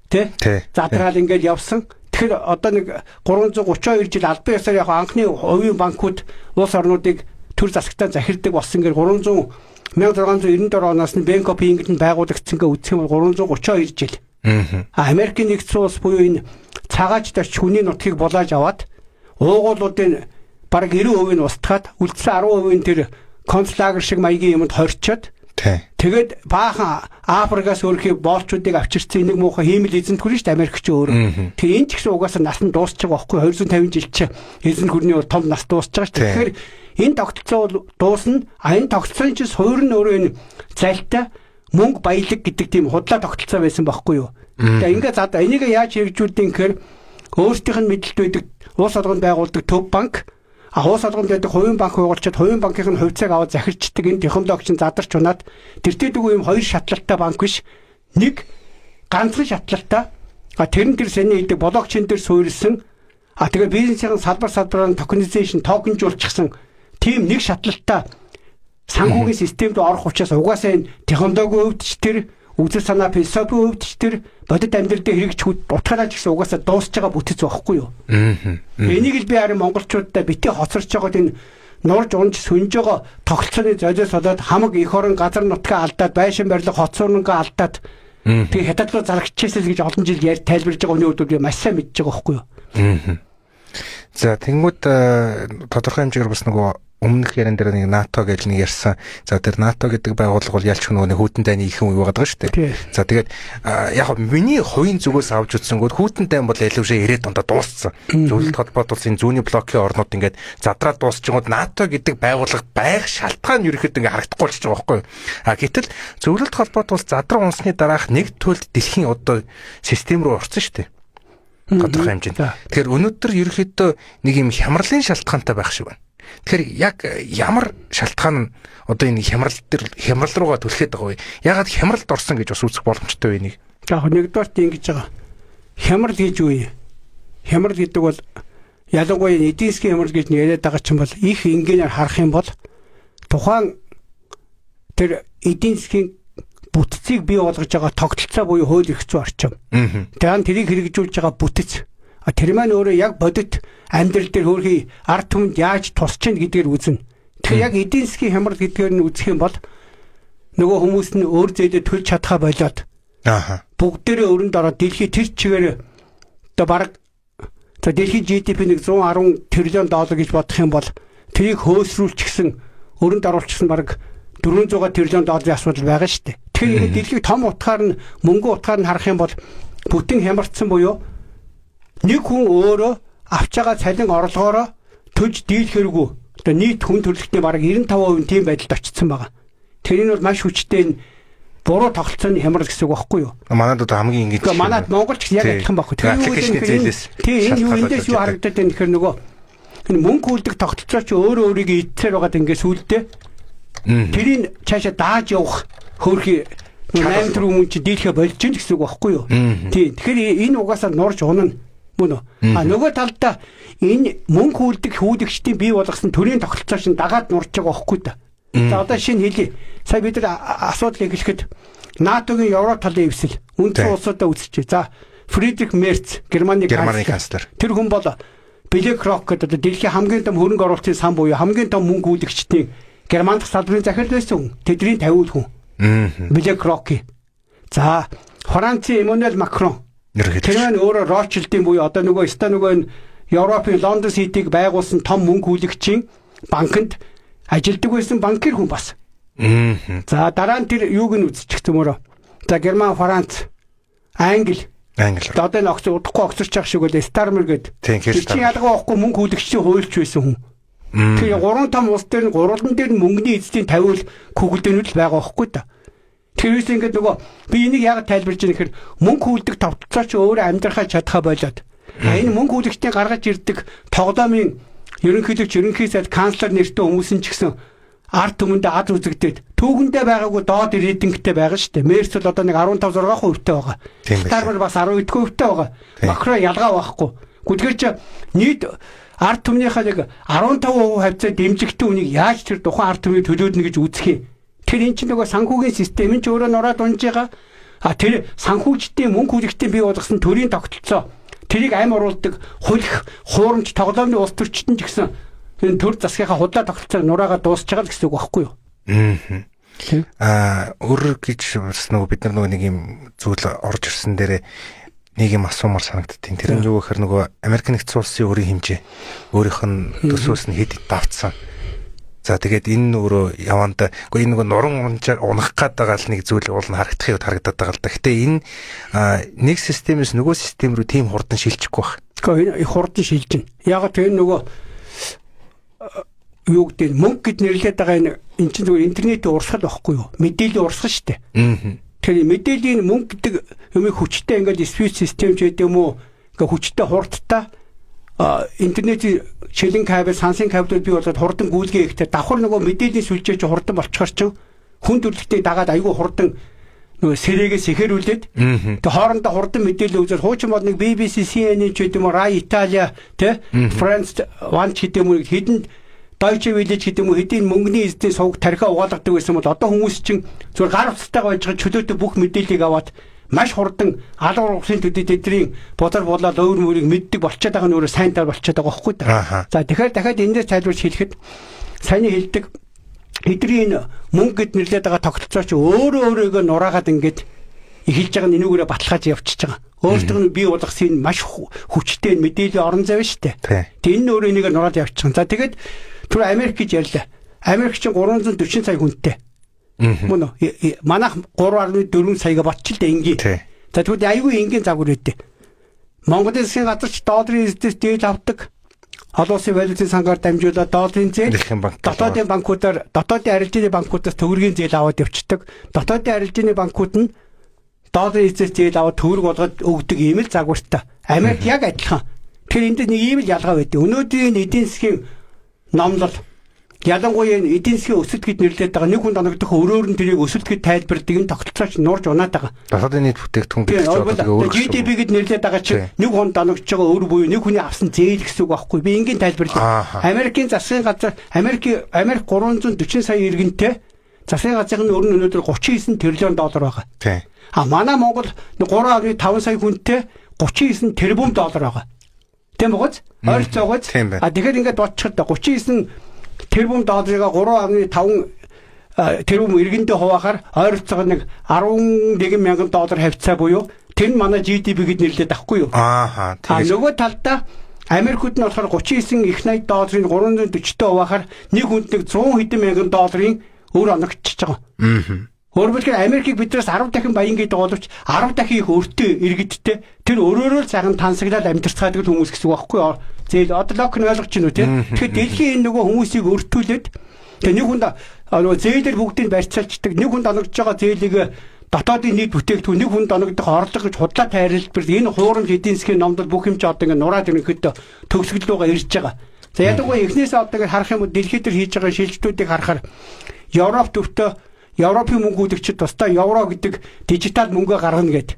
тий задраал ингээд явсан. Тэгэхээр одоо нэг 332 жил албан ёсоор яг анхны хувийн банкуд улс орнуудыг төр засагтаа захирдаг болсон гэр 1694 оноос нь Bank of England байгуулагдсан гэ үзэх юм бол 332 жил. Америкийн нэгдсэн улс буюу энэ цагаач дарч хүний нутгийг булааж аваад уугуулуудын бараг 90% нь устгаад үлдсэн 10% нь тэр концлагер шиг маягийн юмд хорчоод тэгээд баахан Африкаас өөрхий боолчуудыг авчирсан нэг муухай хиймэл эзэнт хүрнэ шүү дээ Америк ч өөрөө. Тэгэхээр энэ ч гэсэн угаасаа нас нь дуусч байгаа байхгүй 250 жил чи эзэнт хүрний бол том нас дуусч байгаа шүү дээ. Тэгэхээр энэ тогтолцоо бол дуусна. А энэ тогтолцооны чинь суурь нь өөрөө энэ залтай мөнгө баялаг гэдэг тийм худлаа тогтолцоо байсан байхгүй юу. Тэгээ ингээд зад энийг яаж хэрэгжүүлдэг юм гэхээр өөрсдийнх нь мэдлэлд байдаг улс оргонд байгуулдаг төв банк улс олгонд байдаг хувийн банк байгуулчаад хувийн банкын нь хувьцааг аваад захирчдаг энэ технологи чинь задарч унаад тэртээ дэггүй юм хоёр шатлалтай банк биш нэг ганцхан шатлалтай тэр нь тэр саний хийдэг блокчейн дээр суурилсан тэгээ бизнесийн салбар салбараар токенизашн токенжуулчихсан тийм нэг шатлалтай санхүүгийн системд орох учраас угаасаа энэ технологийн хувьд ч тэр үзэл санаа философийн хувьд ч тэр бодит амьдрал дээр хэрэгжих утгаараа ч гэсэн угаасаа дуусч байгаа бүтэц байхгүй юу. Энийг л би харин монголчуудаа битгий хоцорч байгаад энэ нурж унж сөнж байгаа тогтолцооны золиос болоод хамаг эх орон газар нутгаа алдаад байшин барилга хоцорнонго алдаад тэгээ хятад руу зарагччихсан гэж олон жил ярьж тайлбарж байгаа хүний хувьд би маш сайн мэдж байгаа байхгүй юу. За тэнгууд тодорхой хэмжээгээр бас нөгөө өмнөх яран дээр нэг НАТО гэж нэг ярьсан. За тэр НАТО гэдэг байгууллага бол ялч нөгөө нэг хүйтэн дайны ихэнх үе байгаа шүү дээ. За тэгээд яг миний хувийн зүгээс авч үзсэнгүүд хүйтэн дайн бол ялвшээ 90-ад онд дууссан. Зөвлөлт холбоот улсын зүүнний блокийн орнууд ингээд задраад дуусчихгод НАТО гэдэг байгууллага байх шалтгаан ерөнхийдөө ингээд харагдахгүй болчихж байгаа байхгүй юу. А гэтэл зөвлөлт холбоот улс задран унсны дараах нэг төлд дэлхийн одоо систем рүү орсон шүү дээ. Тодорхой хэмжээнд. Тэгэхээр өнөөдөр ерөнхийдөө нэг юм хямралын шалтгаантай байх шиг байна. Тэгэхээр яг ямар шалтгаан нь одоо энэ хямрал дээр хямрал руугаа түлхээд байгаа вэ? Ягаад хямралд орсон гэж бас үзэх боломжтой вэ нэг? Яг нэгдүгээрт ингэж байгаа. Хямрал гэж юу юм? Хямрал гэдэг бол ялангуяа эдийн засгийн хямрал гэж яриад байгаа чинь бол их энгийнээр харах юм бол тухайн тэр эдийн засгийн бүтцийг бий болгож байгаа тогтолцоо буюу хууль эрх зүйн орчин. Тэгээ тэрийг хэрэгжүүлж байгаа бүтэц. Тэр маань өөрөө яг бодит амьдрал дээр хөөрхий ард түмэнд яаж тусч гин гэдгээр үзнэ. Тэгэхээр яг эдийн засгийн хямрал гэдгээр нь үзэх юм бол нөгөө хүмүүс нь өөр зээлээ төлж чадхаа болоод бүгдээрээ өрөнд ороод дэлхий тэр чигээр одоо бараг за дэлхийн GDP нэг 110 триллион доллар гэж бодох юм бол тэрийг хөөсрүүлчихсэн өрөнд оруулчихсан бараг 400 триллион долларын асуудал байгаа шүү дээ. Тэгэхээр дэлхийг том утгаар нь мөнгө утгаар нь харах юм бол бүтэн хямарцсан буюу нэг хүн өөрөө авч байгаа цалин орлогоороо төлж дийлэхэргүй одоо нийт хүн төрөлхтний бараг 95% нь тийм байдалд очсон байгаа. Тэр нь бол маш хүчтэй энэ буруу тогтолцооны хямрал гэсэн үг байхгүй юу? Манад одоо хамгийн ингэж. Гэхдээ манад Монгол ч яг адилхан байхгүй. Тэр юу тийм энэ юу эндээс юу харагдаад байна гэхээр нөгөө энэ мөнгө үлдэх тогтолцоо чи өөрөө өөрийгөө идсээр байгаад ингээд сүулдэ Тэрийг цаашаа дааж явах хөөрхий 8 төгрөг мөн чи дийлхэ болж гин гэсэн үг байхгүй юу? Тийм. Тэгэхээр энэ угаасаа нурж унана. Мөн үү? А нөгөө талдаа энэ мөнгө хүүлдэг хүүлэгчдийн бий болгосон төрийн тогтолцоо шин дагаад нурж байгаа байхгүй да. За одоо шинэ хэлье. Сая бид нар асуудал эхлэхэд НАТО-гийн Европ талын эвсэл үндсэн улсуудаа үзчихье. За Фридрих Мерц, Германы канцлер. Тэр хүн бол BlackRock гэдэг одоо дэлхийн хамгийн том хөрөнгө оруулалтын сан буюу хамгийн том мөнгө хүүлэгчдийн Герман дахь салбарын захирал байсан хүн. Тэдний тавиул хүн. BlackRock. За Францын Эммануэль Макрон. Тэр нь өөрөө Ротшильдийн буюу одоо нөгөө ста нөгөө энэ Европын Лондон Ситиг байгуулсан том мөнгө хүүлэгчийн банкнд ажилдаг байсан банкир хүн бас. За дараа нь тэр юуг нь үзчих төмөрөө. За Герман, Франц, Англи. Одоо энэ огцор удахгүй огцорч явах шиг бол Стармер гэдэг. Тэр чинь ялгаа байхгүй мөнгө хүүлэгчдийн хуульч байсан хүн. Тэр гурван том улс дээр нь гурван дээр нь мөнгөний эзэдийн тавиул күгэлдэнүүд л байгаа байхгүй да. Тэр үс ингээд нөгөө би энийг яг тайлбарж байгаа нэхэр мөнгө хүүлдэг тогтолцоо чи өөрөө амьдрахаа чадхаа болоод. А энэ мөнгө хүүлэгчдийн гаргаж ирдэг тоглоомын ерөнхийлөгч, ерөнхий сайд, канцлер нэртэй хүмүүс нь ч гэсэн ард түмэндээ ад үзэгдээд түүхэндээ байгаагүй доод рейтингтэй байгаа шүү дээ. Мерц бол одоо нэг 15 6% тай байгаа. Стармер бас 11% тай байгаа. Макрон ялгаа байхгүй. Гэхдээ чи нийт ард түмнийхээ нэг 15% хавцаа дэмжигтэй үнийг яаж тэр тухайн ард түмнийг төлөөднө гэж үзэх юм. Тэр эн чинь нөгөө санхүүгийн систем нь ч өөрөө нураад унж байгаа. А тэр санхүүжтийн мөнгө хүлэгчдийн бий болгосон төрийн тогтолцоо тэрийг ам оруулдаг хулих хуурамч тоглоомны улс төрчид нь ч гэсэн энэ төр засгийнхаа худлаа тогтолцоог нураагаа дуусч байгаа л гэсэн үг байхгүй юу? Аа өөр гэж бас нөгөө бид нар нөгөө нэг юм зүйл орж ирсэн дээрээ нэг юм асуумар санагдтiin. Тэр нь юу гэхээр нөгөө Америк нэгдсэн улсын өөрийн хэмжээ өөрийнх нь төсөөс нь хэд давтсан. За тэгээд энэ өөрөө яванда үгүй энэ нөгөө нуран унах гээд байгаа л нэг зүйл уул нь харагдах юм харагдаад байгаа л да. Гэтэ энэ нэг системээс нөгөө систем рүү тийм хурдан шилжихгүй байх. Гэхдээ энэ их хурдан шилжинэ. Яг тэр нөгөө юу гэдэг мөнгө гэд нэрлээд байгаа энэ эн чинь зүгээр интернетийн урсгал байхгүй юу? Мэдээллийн урсгал шүү дээ. Тэгэхээр мэдээллийн мөнгө гэдэг юмыг хүчтэй ингээд SWIFT систем ч гэдэг юм уу ингээ хүчтэй хурдтай интернетийн шилэн кабель, сансын кабелүүд бий болоод хурдан гүйлгээ хийхдээ давхар нөгөө мэдээллийн сүлжээ чи хурдан болчихор чинь хүн төрөлхтийг дагаад айгүй хурдан нөгөө сэрээгээ сэхэрүүлээд тэг хоорондоо хурдан мэдээлэл үзэл хуучин бол нэг BBC, CNN ч гэдэг юм уу, Rai Italia, тэ France One ч гэдэг юм уу хэдэнд Deutsche Welle ч гэдэг юм уу хэдийн мөнгөний эзэдийн сувг тархиа угаалгадаг байсан бол одоо хүмүүс чинь зүгээр гар утастайгаа байж байгаа чөлөөтэй бүх мэдээллийг аваад маш хурдан алга ургамлын төдий тэдний бузар булаад өөр мөрийг мэддэг болчиход байгаа нь өөрөө сайн тал болчиход байгаа байхгүй да. За тэгэхээр дахиад эндээс тайлбарч хэлэхэд саяны хэлдэг эдний энэ мөнгө гэд нэрлээд байгаа тогтолцоо чи өөрөө өөрийгөө нураагаад ингээд эхэлж байгаа нь энүүгээрээ баталгааж явчихж байгаа. Өөртөө нь бий болгосон энэ маш хүчтэй мэдээллийн орон зай шүү дээ. Тэгээ энэ өөрөө энийг нураад явчихсан. За тэгээд түр Америк гэж ярьлаа. Америк чинь 340 сая хүнтэй. Мөн үү? Манайх 3.4 саяга ботч л да энгийн. За тэгвэл айгүй энгийн загвар өгдөө. Монголын засгийн газар ч долларын эзэдээс зээл авдаг. Олон улсын валютын сангаар дамжуулаад долларын зээл, дотоодын банкудаар, дотоодын арилжааны банкудаас төгрөгийн зээл аваад явцдаг. Дотоодын арилжааны банкуд нь долларын эзэдээс зээл аваад төгрөг болгоод өгдөг ийм л загвартай. Америк яг адилхан. Тэгэхээр энд нэг ийм л ялгаа байдаг. Өнөөдрийн эдийн засгийн номлол ялангуяа энэ эдийн засгийн өсөлт гэж нэрлэдэг байгаа нэг хүн доногдох өөрөөр нь тэрийг өсөлт гэж тайлбарладаг энэ тогтолцооч нурж унаад байгаа. Дотоодын нийт бүтээгдэхүүн гэдэг чинь одоо өөр GDP гэж нэрлэдэг байгаа чинь нэг хүн доногдож байгаа өөр буюу нэг хүний авсан зээл гэсэн үг байхгүй. Би энгийн тайлбарлая. Америкийн засгийн газар Америк 340 сая иргэнтэй засгийн газрын өрн өнөөдөр 39 триллион доллар байгаа. А манай Монгол 3.5 сая хүнтэй 39 тэрбум доллар байгаа. Тийм богоц? Ойролцоогоц. А тэгэхээр ингээд бодчиход 39 тэрбум долларыг 3.5 тэрбум иргэндээ хуваахаар ойролцоогоо нэг 11 мянган доллар хавьцаа буюу тэр нь манай GDP гэд нэрлэдэг байхгүй юу? Аа. А нөгөө талдаа Америкууд нь болохоор 39 их 80 долларын 340-тэй хуваахаар нэг хүнд нэг 100 хэдэн мянган долларын өөр оногдчихж байгаа. Өөрөөр хэлбэл Америкийг биднээс 10 дахин баян гэдэг боловч 10 дахин их өртөө иргэдтэй тэр өөрөөрөө л сайхан тансаглал амьдарцгаадаг хүмүүс гэсэн үг байхгүй юу? Зээл одоо лог нь ойлгож байна уу те? Тэгэхээр дэлхийн энэ нөгөө хүмүүсийг өртүүлээд тэгээ нэг хүнд нөгөө зээлэр бүгдийг барьцаалцдаг, нэг хүнд оногдож байгаа зээлийг дотоодын нийт бүтээгдэхүүн, нэг хүнд оногдох орлого гэж худлаа тайрлбар энэ хуурамч эдийн засгийн номдол бүх юм чи одоо ингэ нураад ерөнхийдөө төгсгөл рүүгээ ирж байгаа. За ядуугүй эхнээсээ одоо ингэ харах юм бол дэлхийд дээр хийж байгаа шилжилтүүдийг харахаар Европ төвтөө Европын мөнгө үлдэгчид тусдаа евро гэдэг дижитал мөнгө гаргана гэд.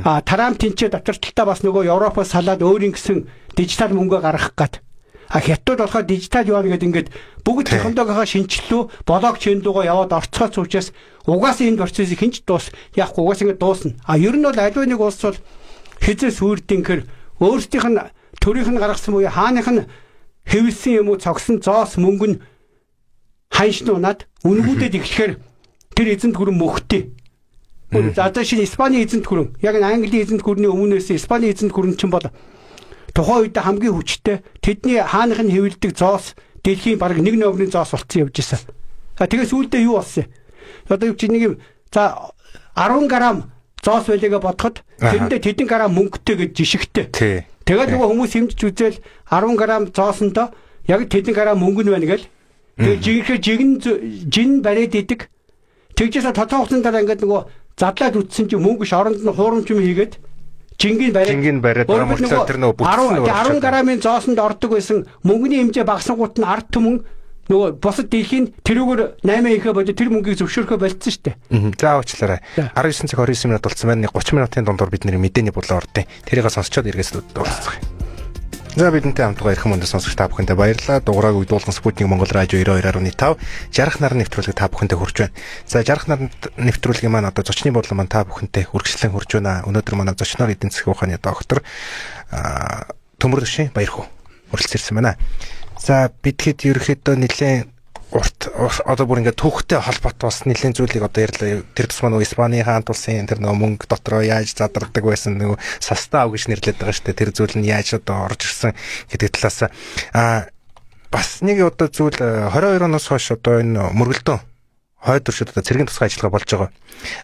А Трамп тэнцээ дотор талдаа бас нөгөө Европоос салаад өөрийн гэсэн дижитал мөнгө гаргах гад. А хятад болохоор дижитал юан гэдэг ингээд бүгд технологийнхаа шинжилгээ блокчейн руугаа яваад орцгооц учраас угаасаа энэ процессыг хинч дуус яахгүй угаасаа ингээд дуусна. А ер нь бол аливаа нэг улс бол хизээ сүрдийн хэр өөрсдийнх нь төрийнх нь гаргасан буюу хааных нь хэвлсэн юм уу цогсон зоос мөнгө нь ханш нь унаад үнгүүдэд эхлэхээр тэр эзэнт гүрэн мөхтэй. За одоо шинэ Испани эзэнт гүрэн яг нь Английн эзэнт гүрний өмнөөс Испани эзэнт гүрэн чинь бол тухайн үед хамгийн хүчтэй тэдний хааных нь хэвлэдэг зоос дэлхийн бараг нэг номерын зоос болцсон явж исэн. За тэгээ сүүлдээ юу болсон юм? Одоо юу чи нэг юм за 10 грамм зоос байлгаа бодоход тэрэндээ тэдэн грамм мөнгөтэй гэж жишгтэй. Тэгээд нөгөө хүмүүс хэмжиж үзэл 10 грамм зоосондоо яг тэдэн грамм мөнгө нь байна гэл. Тэгээд жинхэнэ жигэн жин бариад идэг. Тэгжээсээ тодорхой хугацааны дараа ингээд нөгөө задлаад үтсэн чинь мөнгө ш оронд нь хуурамч юм хийгээд жингийн бариад жингийн бариад мөртлөө тэр нөгөө бүтсэн 10 граммын зоосонд ордог байсан мөнгөний хэмжээ багасгангууд нь ард түмэн нөгөө бусад дэлхийн тэрүүгээр 8 ихэ бодо тэр мөнгийг зөвшөөрөхөө болцсон шүү дээ. За уучлаарай. 19 цаг 29 минут болсон байна. 30 минутын дундуур бид нэр мэдээний бодлоо ордیں۔ Тэрийг сонсчоод эргээс уулзцгаая. За бидэнтэй хамт байгаа эрхэм мөндөд сонсогч та бүхэндээ баярлалаа. Дугаарыг уйдуулган Спутник Монгол радио 92.5 жарах нарны нэвтрүүлэг та бүхэндээ хүрч байна. За жарах нарны нэвтрүүлгийн маань одоо зочны бодлоо маань та бүхэнтэй үргэлжлэн хүрч байна. Өнөөдөр манай зочноор эдийн засгийн ухааны доктор Төмөр Дөшийн Баярхүү хүрэлцэн ирсэн байна. За бид хэд ерөөхдөө нэлээд урт одоо бүр ингээд түүхтэй холбоотой бас нэлээд зүйлийг одоо ярьлаа. Тэр тусмаа нөгөө Испани хаант улсын тэр нөгөө мөнгө дотроо яаж задардаг байсан нөгөө састаа ав гэж нэрлэдэг байгаа шүү дээ. Тэр зүйл нь яаж одоо орж ирсэн гэдэг талаас бас нэг одоо зүйл 22 оноос хойш одоо энэ мөргөлдөн хойд өршөд одоо цэргийн тусгай ажиллагаа болж байгаа.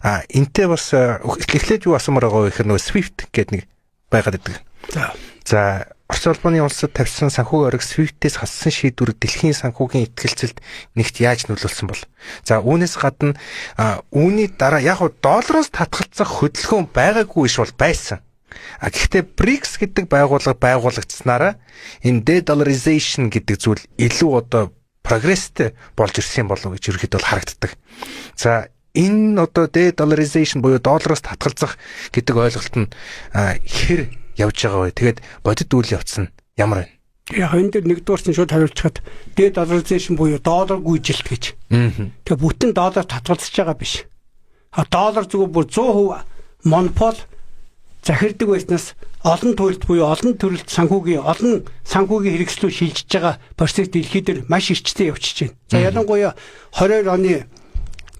А энтэй бас эхлээд юу асуумаар байгаа вэ гэхээр нөгөө SWIFT гэдэг нэг байгаад байдаг. За Орос улбаны улсад тавьсан санхүүгийн ориг SWIFT-ээс хассан шийдвэр дэлхийн санхүүгийн итгэлцэлд нэгт яаж нөлөөлсөн бол? За үүнээс гадна үүний дараа яг нь доллароос татгалзах хөдөлгөөн байгаагүй иш бол байсан. А гэхдээ BRICS гэдэг байгууллага байгуулагдсанараа энэ de-dollarization гэдэг зүйл илүү одоо прогресстэй болж ирсэн болов уу гэж ерөнхийдөө бол харагддаг. За энэ одоо de-dollarization буюу доллароос татгалзах гэдэг ойлголт нь хэр явж байгаа вэ? Тэгээд бодит үйл явц нь ямар вэ? Яг энэ дээр нэгдүгээр чинь шууд хариулчихад de-dollarization буюу доллар гүйжилт гэж. Тэгээ бүтэн доллар татгалзаж байгаа биш. А доллар зүгээр бүр 100% монопол захирдаг байснаас олон туйлд буюу олон төрөлт санхүүгийн олон санхүүгийн хэрэгслүү шилжиж байгаа процесс дэлхий дээр маш эрчтэй явчихж байна. За ялангуяа 22 оны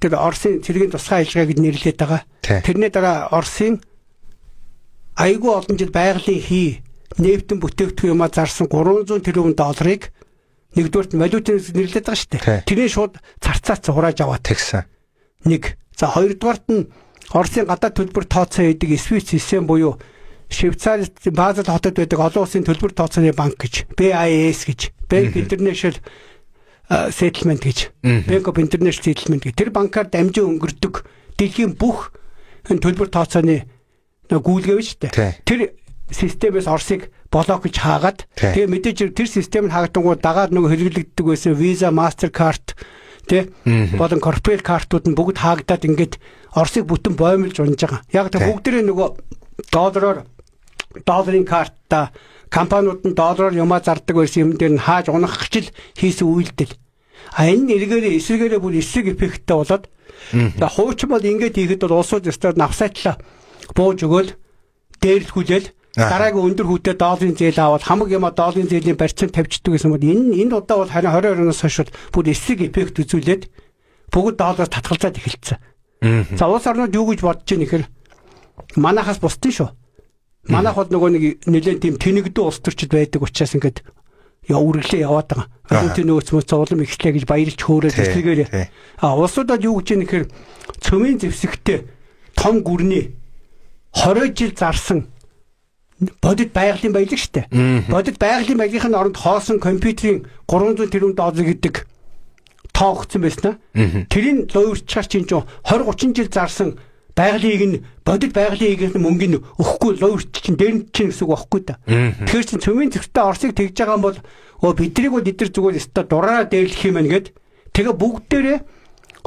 тэр Оросын цэргийн тусгай ажиллагаа гэж нэрлэдэг байгаа. Тэрний дараа Оросын айгүй олон жил байгалийн хий нефтэн бүтээгдэхүүн юмаа зарсан 300 тэрбум долларыг нэгдүгээрт валютын нэрлэдэг байгаа шүү дээ. Тэрний шууд царцаац хурааж аваад тэгсэн. Нэг. За хоёрдугаарт нь Оросын гадаад төлбөр тооцоо хийдэг SWIFT систем буюу Швейцарь Базел хотод байдаг олон улсын төлбөр тооцооны банк гэж BIS гэж Bank International Settlement гэж Bank of International Settlement гэх тэр банкар дамжин өнгөрдөг дэлхийн бүх энэ төлбөр тооцооны гүйлгээ биш үү? Тэр системээс Оросыг блокж хаагаад тэгээ мэдээж тэр систем нь хаагдангууд дагаад нөгөө хэрэглэгддэг байсан Visa, Mastercard тэ болон корпорат картууд нь бүгд хаагдаад ингээд Оросыг бүтэн боомлж унж байгаа. Яг тэр бүгдээрээ нөгөө доллараар долларын картта компаниуд нь доллараар юмаа зардаг байсан юм дээр нь хааж унах гэж л хийсэн үйлдэл. А энэ эргээрээ эсрэгээрээ бүр эсрэг эффекттэй болоод хуучин бол ингээд хийхэд бол улсууд ёстой навсаатлаа бууж өгөөл дээрлэхүүлээл дараагийн өндөр хүүтэй долларын зээл аваад хамаг юма долларын зээлийн барьцаанд тавьчихдаг гэсэн бол энэ удаа бол харин 22 оноос хойш бүр эсрэг эффект үзүүлээд бүгд доллар татгалзаад эхэлсэн. За улс орнууд юу гэж бодож байгаа нөхөр манайхаас бусдын шүү. Манайх бол нөгөө нэг нэлээд тийм тэнэгдэн улс төрчид байдаг учраас ингээд яа үргэлжлээ яваад байгаа. Валютын нөөц мөц улам ихслээ гэж баярлж хөөрөөд эсрэгээр. А улсуудад юу гэж байгаа нөхөр цөмийн зэвсэгтэй том гүрний 20 жил зарсан бодит байгалийн баялаг штэ. Бодит байгалийн баялагын оронд хоосон компьютерийн 300 тэрбум доллар гэдэг тоогдсон байсан аа. Тэрийг луйварчаар чинь 20 30 жил зарсан байгалийн ийг нь бодит байгалийн ийг нь мөнгөний өгөхгүй луйварч чинь дээр нь чинь гэсэн үг байхгүй да. Тэгэхээр чинь цөмийн зэвсэгтэй Оросыг тэгж байгаа юм бол өө биднийг бол эдгээр зүгээр өстой дураараа дээрлэх юм байна гэд тэгээ бүгдээрээ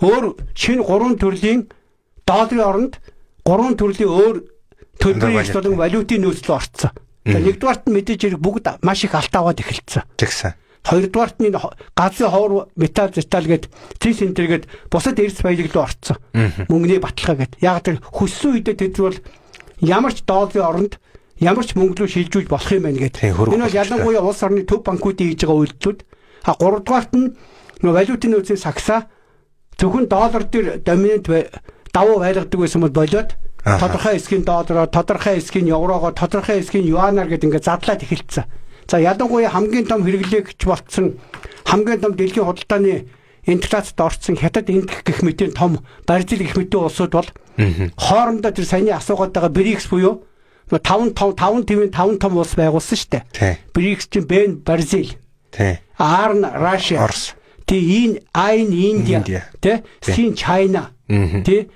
Өөр шинэ гурван төрлийн долларын оронд гурван төрлийн өөр төлбөрийн эрс болон валютын нөөцлөө орцсон. Нэгдүгээрт нь мэдээж хэрэг бүгд маш их алт аваад эхэлсэн. Тэгсэн. Хоёрдугаарт нь энэ газрын ховор металл зэтал гээд цэнс энтер гээд бусад эрс баялаг руу орцсон. Мөнгөний баталгаа гээд. Яг тэр хүссэн үедээ тэд бол ямар ч долларын оронд ямар ч мөнгө рүү шилжүүлж болох юм байна гэдэг. Энэ бол ялангуяа улс орны төв банкуудын хийж байгаа үйлдэлүүд. А гуравдугаарт нь нөгөө валютын нөөцийн сагсаа зөвхөн доллар дээр доминант давуу байлгадаг байсан бол болоод тодорхой хэсгийн доллараар, тодорхой хэсгийн еврогоор, тодорхой хэсгийн юанаар гэдэг ингээд задлаад эхэлсэн. За ялангуяа хамгийн том хэрэглээгч болцсон, хамгийн том дэлхийн худалдааны интеграцид орцсон Хятад, Инд гэх мэтийн том Бразил гэх мэтийн улсууд бол хоорондоо тэр саяны асуугаад байгаа БРИКС буюу 5 5 тивийн 5 том улс байгуулсан шүү дээ. БРИКС чинь Б нь Бразил, R нь Russia, Орос, Т Н I нь Индия, тэ С нь China, тэ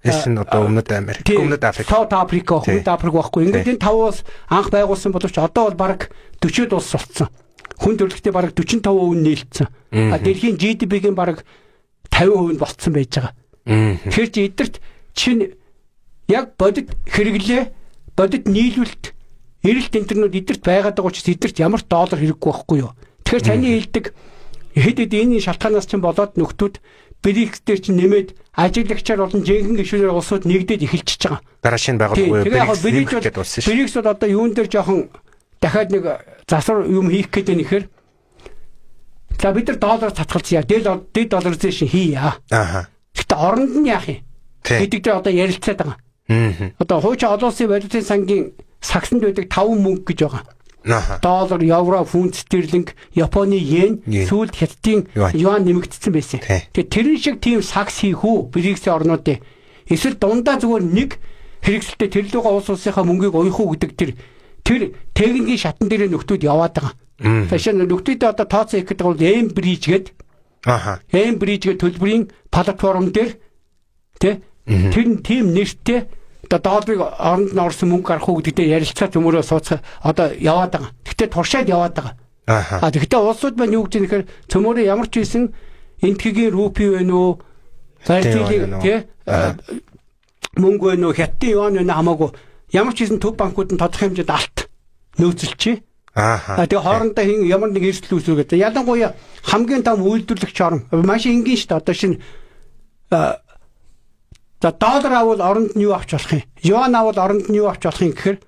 S нь одоо Өмнөд Америк, Өмнөд Африк, South Africa, Өмнөд Африк байхгүй. Ингээд энэ 5 улс анх байгуулсан боловч одоо бол бараг 40-д улс болцсон. Хүн төрөлхтөө бараг 45% нийлцсэн. А дэлхийн GDP-гийн бараг 50% нь болцсон байж байгаа. Тэгэхээр чи эдгэрт чинь яг бодит хэрэглээ, бодит нийлүүлэлт, эрэлт энтернүүд эдгэрт байгаад байгаа учраас эдгэрт ямар ч доллар хэрэггүй байхгүй юу. Тэгэхээр таны хэлдэг хэд хэд энэ шалтгаанаас чинь болоод нөхдүүд БРИКС дээр чинь нэмээд ажиглагчаар болон жинхэнэ гишүүнээр улсууд нэгдээд эхэлчихэж байгаа. Дараа шинэ байгууллага буюу БРИКС гэдэг улс шүү. БРИКС бол одоо юун дээр жоохон дахиад нэг засвар юм хийх гээд байна гэхээр за бид нар доллар татгалзъя, de-dollarization хийя. Аа. Гэхдээ оронд нь яах юм гэдэг дээр одоо ярилцаад байгаа. Одоо хуучин олон улсын валютын сангийн сагсанд байдаг 5 мөнгө гэж байгаа. Доллар, евро, фунт стерлинг, Японы йен, сүүлд Хятадын юан нэмэгдсэн байсан. Тэгэхээр тэрэн шиг тийм сагс хийх үү БРИКС орнуудын эсвэл дундаа зүгээр нэг хэрэгсэлтэй тэр лугаа улс улсынхаа мөнгийг уях уу гэдэг тэр техникийн шатан дээр нөхдүүд яваад байгаа. Жишээ нь нөхдүүдээ одоо тооцоо хийх гэдэг бол M-Bridge гэдэг. M-Bridge гэдэг төлбөрийн платформ дээр тэ тэр нь тийм нэртэй одоо долларыг оронд нь орсон мөнгө гарах уу гэдэг дээр ярилцаа төмөрөө сууцгаа одоо яваад байгаа. Гэхдээ туршаад яваад байгаа. А тэгэхдээ улсууд маань юу гэж юм гэхээр цөмөрөө ямар ч байсан энтхэгийн рупи байна уу, Бразилийн тий мөнгө байна уу, Хятадын юан байна хамаагүй ямар ч байсан төв банкуд нь тодорхой хэмжээнд алт нөөцөлчээ. А тэгээ хоорондоо хин ямар нэг эрсдэл үүсвэ гэдэг. Ялангуяа хамгийн том үйлдвэрлэгч орн маш энгийн шүү дээ. Одоо шинэ за доллар авал оронд нь юу авч болох юм? Юан авал оронд нь юу авч болох юм гэхээр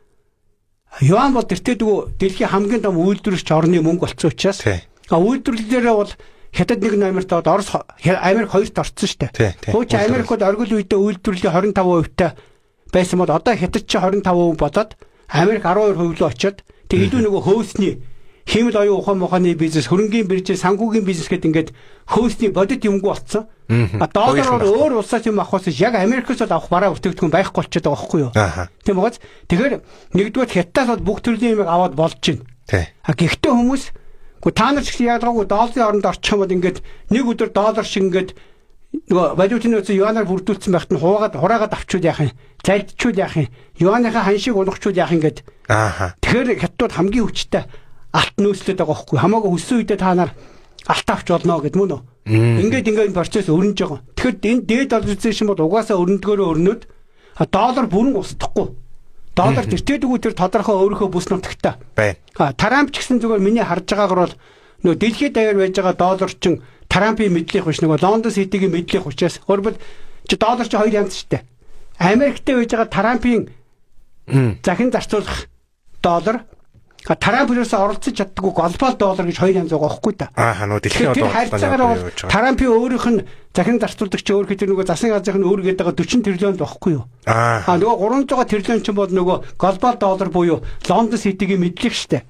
юан бол тэртээ дгүү дэлхийн хамгийн том үйлдвэрлэгч орны мөнгө болсон учраас а үйлдвэрлэлээрээ бол Хятад нэг номерт од Орос Америк хоёрт орцсон шүү дээ. Хуучин Америк бол оргил үедээ үйлдвэрлэлийн 25% та байсан бол одоо Хятад чи 25% болоод Америк 12% рүү очиод тэг илүү нөгөө хөөсний хиймэл оюун ухаан муханы бизнес, хөрөнгийн биржээ, санхүүгийн бизнес гэдэг ингээд хөөсний бодит юмгүй болцсон. А доллараар өөр улсаас юм авахаас яг Америкээс бол авах бараа бүтээгдэхүүн байхгүй болчиход байгаа байхгүй юу? Тийм бооз. Тэгэхээр нэгдүгээр Хятадаас бол бүх төрлийн юмыг аваад болж байна. А гэхдээ хүмүүс үгүй та нар ч гэсэн яалгаагүй долларын оронд орчих юм бол ингээд нэг өдөр доллар шиг ингээд нөгөө валютын нөөцөө юанаар бүрдүүлсэн байхад нь хуваагаад хураагаад авчвал яах юм? Зальдчвал яах юм? Юаныхаа ханшийг унгачвал яах юм гээд. Тэгэхээр Хятадууд хамгийн хүчтэй алт нөөцлөд байгаа байхгүй хамаагүй хүссэн үедээ та нар алт авч болно гэд мөн үү? Ингээд ингээд энэ процесс өрнөж байгаа. Тэгэхээр энэ de-dollarization бол угаасаа өрнөдгөөрөө өрнөд доллар бүрэн устдахгүй. Доллар тэртээдгүй тэр тодорхой өөрийнхөө бүс нутагтай. А Трамп ч гэсэн зүгээр миний харж байгаагаар бол нөгөө дэлхийд даяар байж байгаа доллар чин Трампын мэдлийнх биш нөгөө Лондон Ситигийн мэдлийнх учраас өөрөлд чи доллар чи хоёр янз шүү дээ. Америктэй байж байгаа Трампын захин зарцуулах доллар Трамп ерөөсөө оролцож чаддаггүй глобал доллар гэж хоёр янз байгаа байхгүй да. Аа нөө дэлхийн одоо харьцаагаар бол Трампын өөрийнх нь захин зарцуулдаг чи өөр хэдэр нөгөө засгийн газрын өөр гэдэг байгаа 40 триллион байхгүй юу? Аа нөгөө 300 триллион ч бол нөгөө глобал доллар буюу Лондон Ситигийн мэдлэг штэ.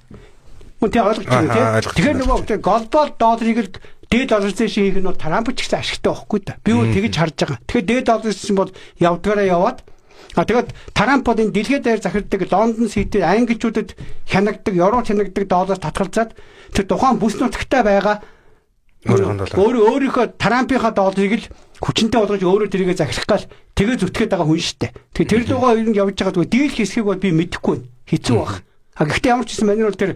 Мөн тий ойлгож байна тий. Тэгэхээр нөгөө глобал долларыг л de-dollarization хийх нь бол Трамп ч гэсэн ашигтай байхгүй да. Би бол тэгж харж байгаа. Тэгэхээр de-dollarization бол явдгаараа яваад а тэгээд Трамп бол энэ дэлхийд даяар захирдаг Лондон Сити англичуудад хянагдаг, евро хянагдаг доллар татгалзаад тэр тухайн бүс нутагтай байгаа өөрийнхөө Трампынхаа долларыг л хүчинтэй болгож өөрөө тэрийгэ захирах гал тэгээ зүтгээд байгаа хүн шүү дээ. Тэгэхээр тэр лугаа ер нь явж байгаа зүгээр дийлх хэсгийг бол би мэдэхгүй байна. Хэцүү баг. А гэхдээ ямар ч гэсэн манер бол тэр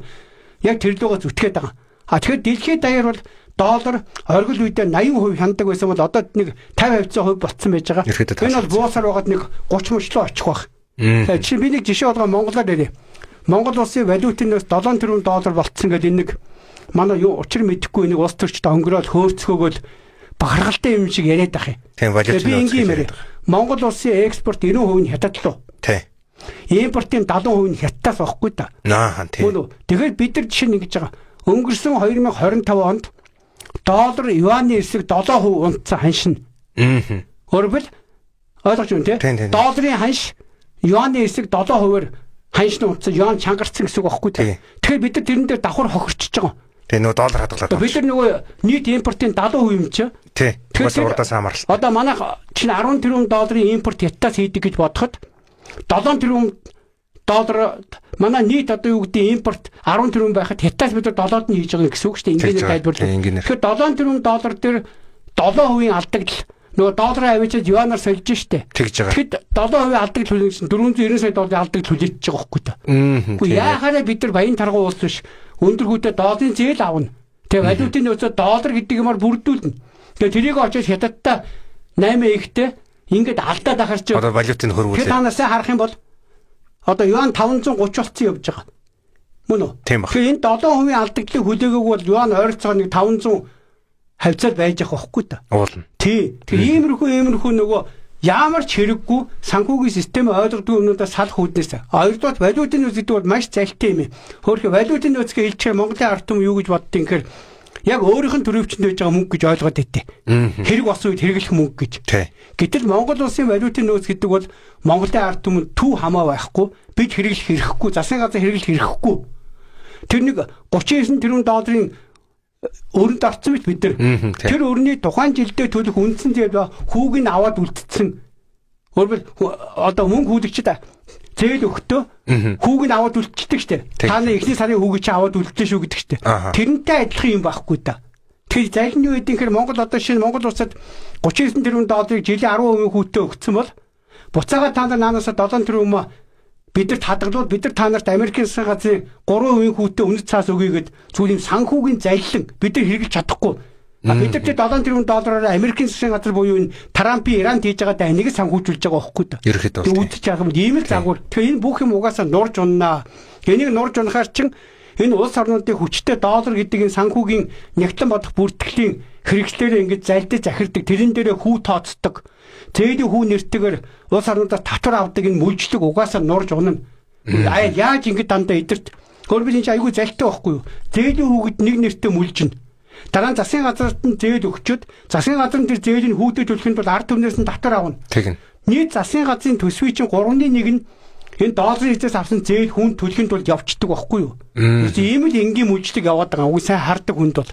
яг тэр лугаа зүтгээд байгаа. А тэгэхээр дэлхийд даяар бол доллар оргил үедээ 80% хяндаг байсан бол одоо нэг 50% болцсон байж байгаа. Энэ бол буусаар байгаад нэг 30 мөчлөө очих байх. Жишээ би нэг жишээ болгоо Монголоор ярив. Монгол улсын валютын нөөц 7 тэрбум доллар болцсон гэдэг энэ нэг манай юу учир мэдэхгүй нэг улс төрчд өнгөрөөл хөөрцгөөгөл бахархалтай юм шиг яриад ах юм. Тийм валютын би ингийн яриад. Монгол улсын экспорт 90% нь хятад руу. Тийм. Импортын 70% нь хятадаас байхгүй да. Аа тийм. Мөн үү? Тэгэхээр бид нар жишээ нь ингэж байгаа. Өнгөрсөн 2025 онд доллар юаны эсрэг 7% унтсан ханш нь. Аа. Өөрөлд ойлгож байна тий? Долларын ханш юаны эсрэг 7%-аар ханш нь унтсан, юан чангарсан гэсэн үг байхгүй тий. Тэгэхээр бид нар тэрэн дээр давхар хохирчиж байгаа. Тэгээ нөгөө доллар хадгалаад байна. Бид нар нөгөө нийт импортын 70% юм чи. Тий. Тэгэхээр урдаас хамааралтай. Одоо манайх чинь 10 тэрбум долларын импорт хятадаас хийдэг гэж бодоход 7 тэрбум доллар манай нийт одоо юу гэдэг импорт 10 тэрбум байхад хятадаас бид нар 7-д нь хийж байгаа гэсэн үг шүү дээ. Энгийнээр тайлбарлав. Тэгэхээр 7 тэрбум доллар дээр 7% алдагдал нөгөө доллараа авчиад юанаар сольж штэ. Тэгж байгаа. Тэгэхэд 7% алдагдал хүлээн гэсэн 490 сая долларын алдагдал хүлээчихэж байгаа байхгүй та. Үгүй яахаараа бид нар баян тарган улс биш. Өндөр хүүтэй долларын зээл авна. Тэгээ валютын нөөцөө доллар гэдэг юмар бүрдүүлнэ. Тэгээ тэрийг очиж хятадтай 8 ихтэй ингээд алдаад ахаар чи одоо валютын хөрвүүлээ. Тэр танаас харах юм бол одоо юан 530 болцсон явж байгаа. Мөн үү? Тэгэхээр энэ 7% алдагдлыг хүлээгээгүй бол юан ойролцоогоо нэг 500 хавцаад байж явах байхгүй та. Уулна. Тий. Тэгэхээр иймэрхүү нөгөө ямар ч хэрэггүй санхүүгийн систем ойлгодог юмнуудаа салах үүднээс. Хоёрдугаар валютын нөөц гэдэг бол маш залтай юм. Хөөхө валютын нөөцгээ хэлчихээр Монголын ард түмэн юу гэж боддیں гэхээр яг өөрийнх нь төрөвчөнд байж байгаа мөнгө гэж ойлгоод байт. Хэрэг болсон үед хэрэглэх мөнгө гэж. Гэтэл Монгол улсын валютын нөөц гэдэг бол Монголын ард түмэнд төв хамаа байхгүй, бид хэрэглэх хэрэггүй, засгийн газар хэрэглэх хэрэггүй. Тэр нэг 39 тэрбум долларын өрөнд орсон мэт бид нар. Тэр өрний тухайн жилдээ төлөх үндсэн зээл хүүг нь аваад үлдсэн. Өөрөлд одоо мөнгө хүүлэгчд зээл өгтөө хүүг нь аваад үлдчихдэг штэ. Та нар эхний сарын хүүгийг чи аваад үлдсэн шүү гэдэг штэ. Тэрнтэй адилхан юм байхгүй да. Тэгэхээр залин юу гэдэг юм Монгол одоо шинэ Монгол улсад 39 тэрбум долларыг жилийн 10% хүүтэй өгсөн бол буцаага та нар наанасаа 7 тэрбум бидэрт хадгалвал бид нар та нарт Америкийн засгийн газрын 3% хүүтэй үнэт цаас өгье гэд зүгээр юм санхүүгийн заллин бид нар хэрэглэж чадахгүй. Бид нар тэр 7 тэрбум доллараар Америкийн засгийн газар буюу энэ Трампын Иранд хийж байгаа дайныг санхүүжүүлж байгаа байхгүй да. Ерөнхийдөө бол үзэж яах юм ийм л загвар. Тэгэхээр энэ бүх юм угаасаа нурж уннаа. Энийг нурж унахаар чин энэ улс орнуудын хүчтэй доллар гэдэг энэ санхүүгийн нягтлан бодох бүртгэлийн хэрэгслээрээ ингэж залдаж захирдаг. Тэрэн дээрээ хүү тооцдог. Зээлийн хүү нэртэйгээр улс орнуудаас татвар авдаг энэ мүлжлэг угаасаа нурж унана. Аа яаж ингэж дандаа эдэрт хөрбил энэ чинь айгүй залтай байхгүй юу? Зээлийн хүүгэд нэг нэртэй мүлжинэ. Дараа нь засгийн газарт нь зээл өгчөөд засгийн газар нь тэр зээлийг хүүдэд төлөхийн тулд ард түмнээс нь татвар авна. Тэгнь. Нийт засгийн газрын төсвийн чинь 3-ны 1 нь энэ долларын эзэс авсан зээл хүнд төлөхийн тулд явцдаг байхгүй юу? Ийм л энгийн мүлжлэг яваад байгаа. Үгүй сайн хардаг хүнд бол.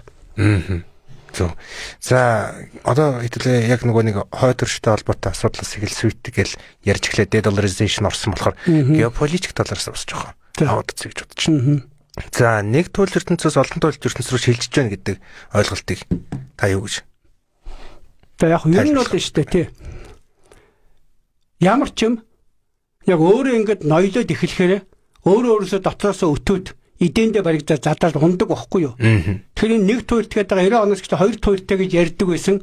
Зөв. За одоо хэдүүлээ яг нөгөө нэг хой төрштэй холбоотой асуудлаас эхэлсвэт гэл ярьж эхлээд de-dollarization орсон болохоор геополитик талаас бас жоохон аваад үзье гэж бодож байна. За нэг туйл ертөнцөөс олон туйл ертөнц рүү шилжиж байна гэдэг ойлголтыг та юу гэж? За яг ер нь бол шүү дээ тий. Ямар ч юм яг өөрөө ингэж ноёлоод эхлэхээр өөрөө өөрөөсөө дотроосоо өтөөд эдэндээ баригдаад задарч ундаг байхгүй юу. Тэгэхээр энэ нэг туйлт гэдэг байгаа 90 оноос ихтэй хоёр туйлттай гэж ярьдаг байсан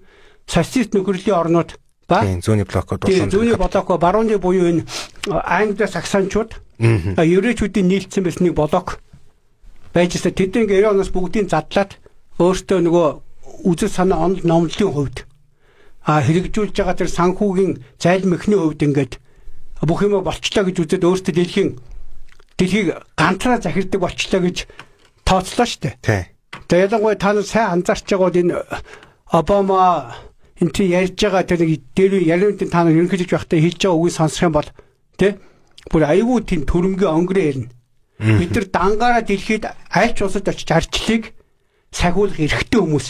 социалист нөхөрлийн орнууд ба зүүнний блокод болсон. Зүүнний блок барууны буюу энэ Англи саксончууд еврейчүүдийн нийлцсэн байсан нэг блок байжсэн. Тэд ингээ 90 оноос бүгдийг задлаад өөртөө нөгөө үзэл санаа онол номлолын хувьд хэрэгжүүлж байгаа тэр санхүүгийн зайлмөхний хувьд ингээд бүх юм болчлоо гэж үзээд өөртөө дэлхийг ганцаараа захирдаг болчлоо гэж тооцлоо шүү дээ. Тэгээ ялангуяа та нар сайн анзаарч байгаа бол энэ Обама энэ чи ярьж байгаа тэр нэг дээр ярианд та нар ерөнхийлөгч байхдаа хэлж байгаа үгийг сонсох юм бол тий бүр айгүй тийм төрөмгөө өнгөрөө ярина. Бид нар дангаараа дэлхийд аль ч улсад очиж арчлыг сахиулах эрхтэй хүмүүс.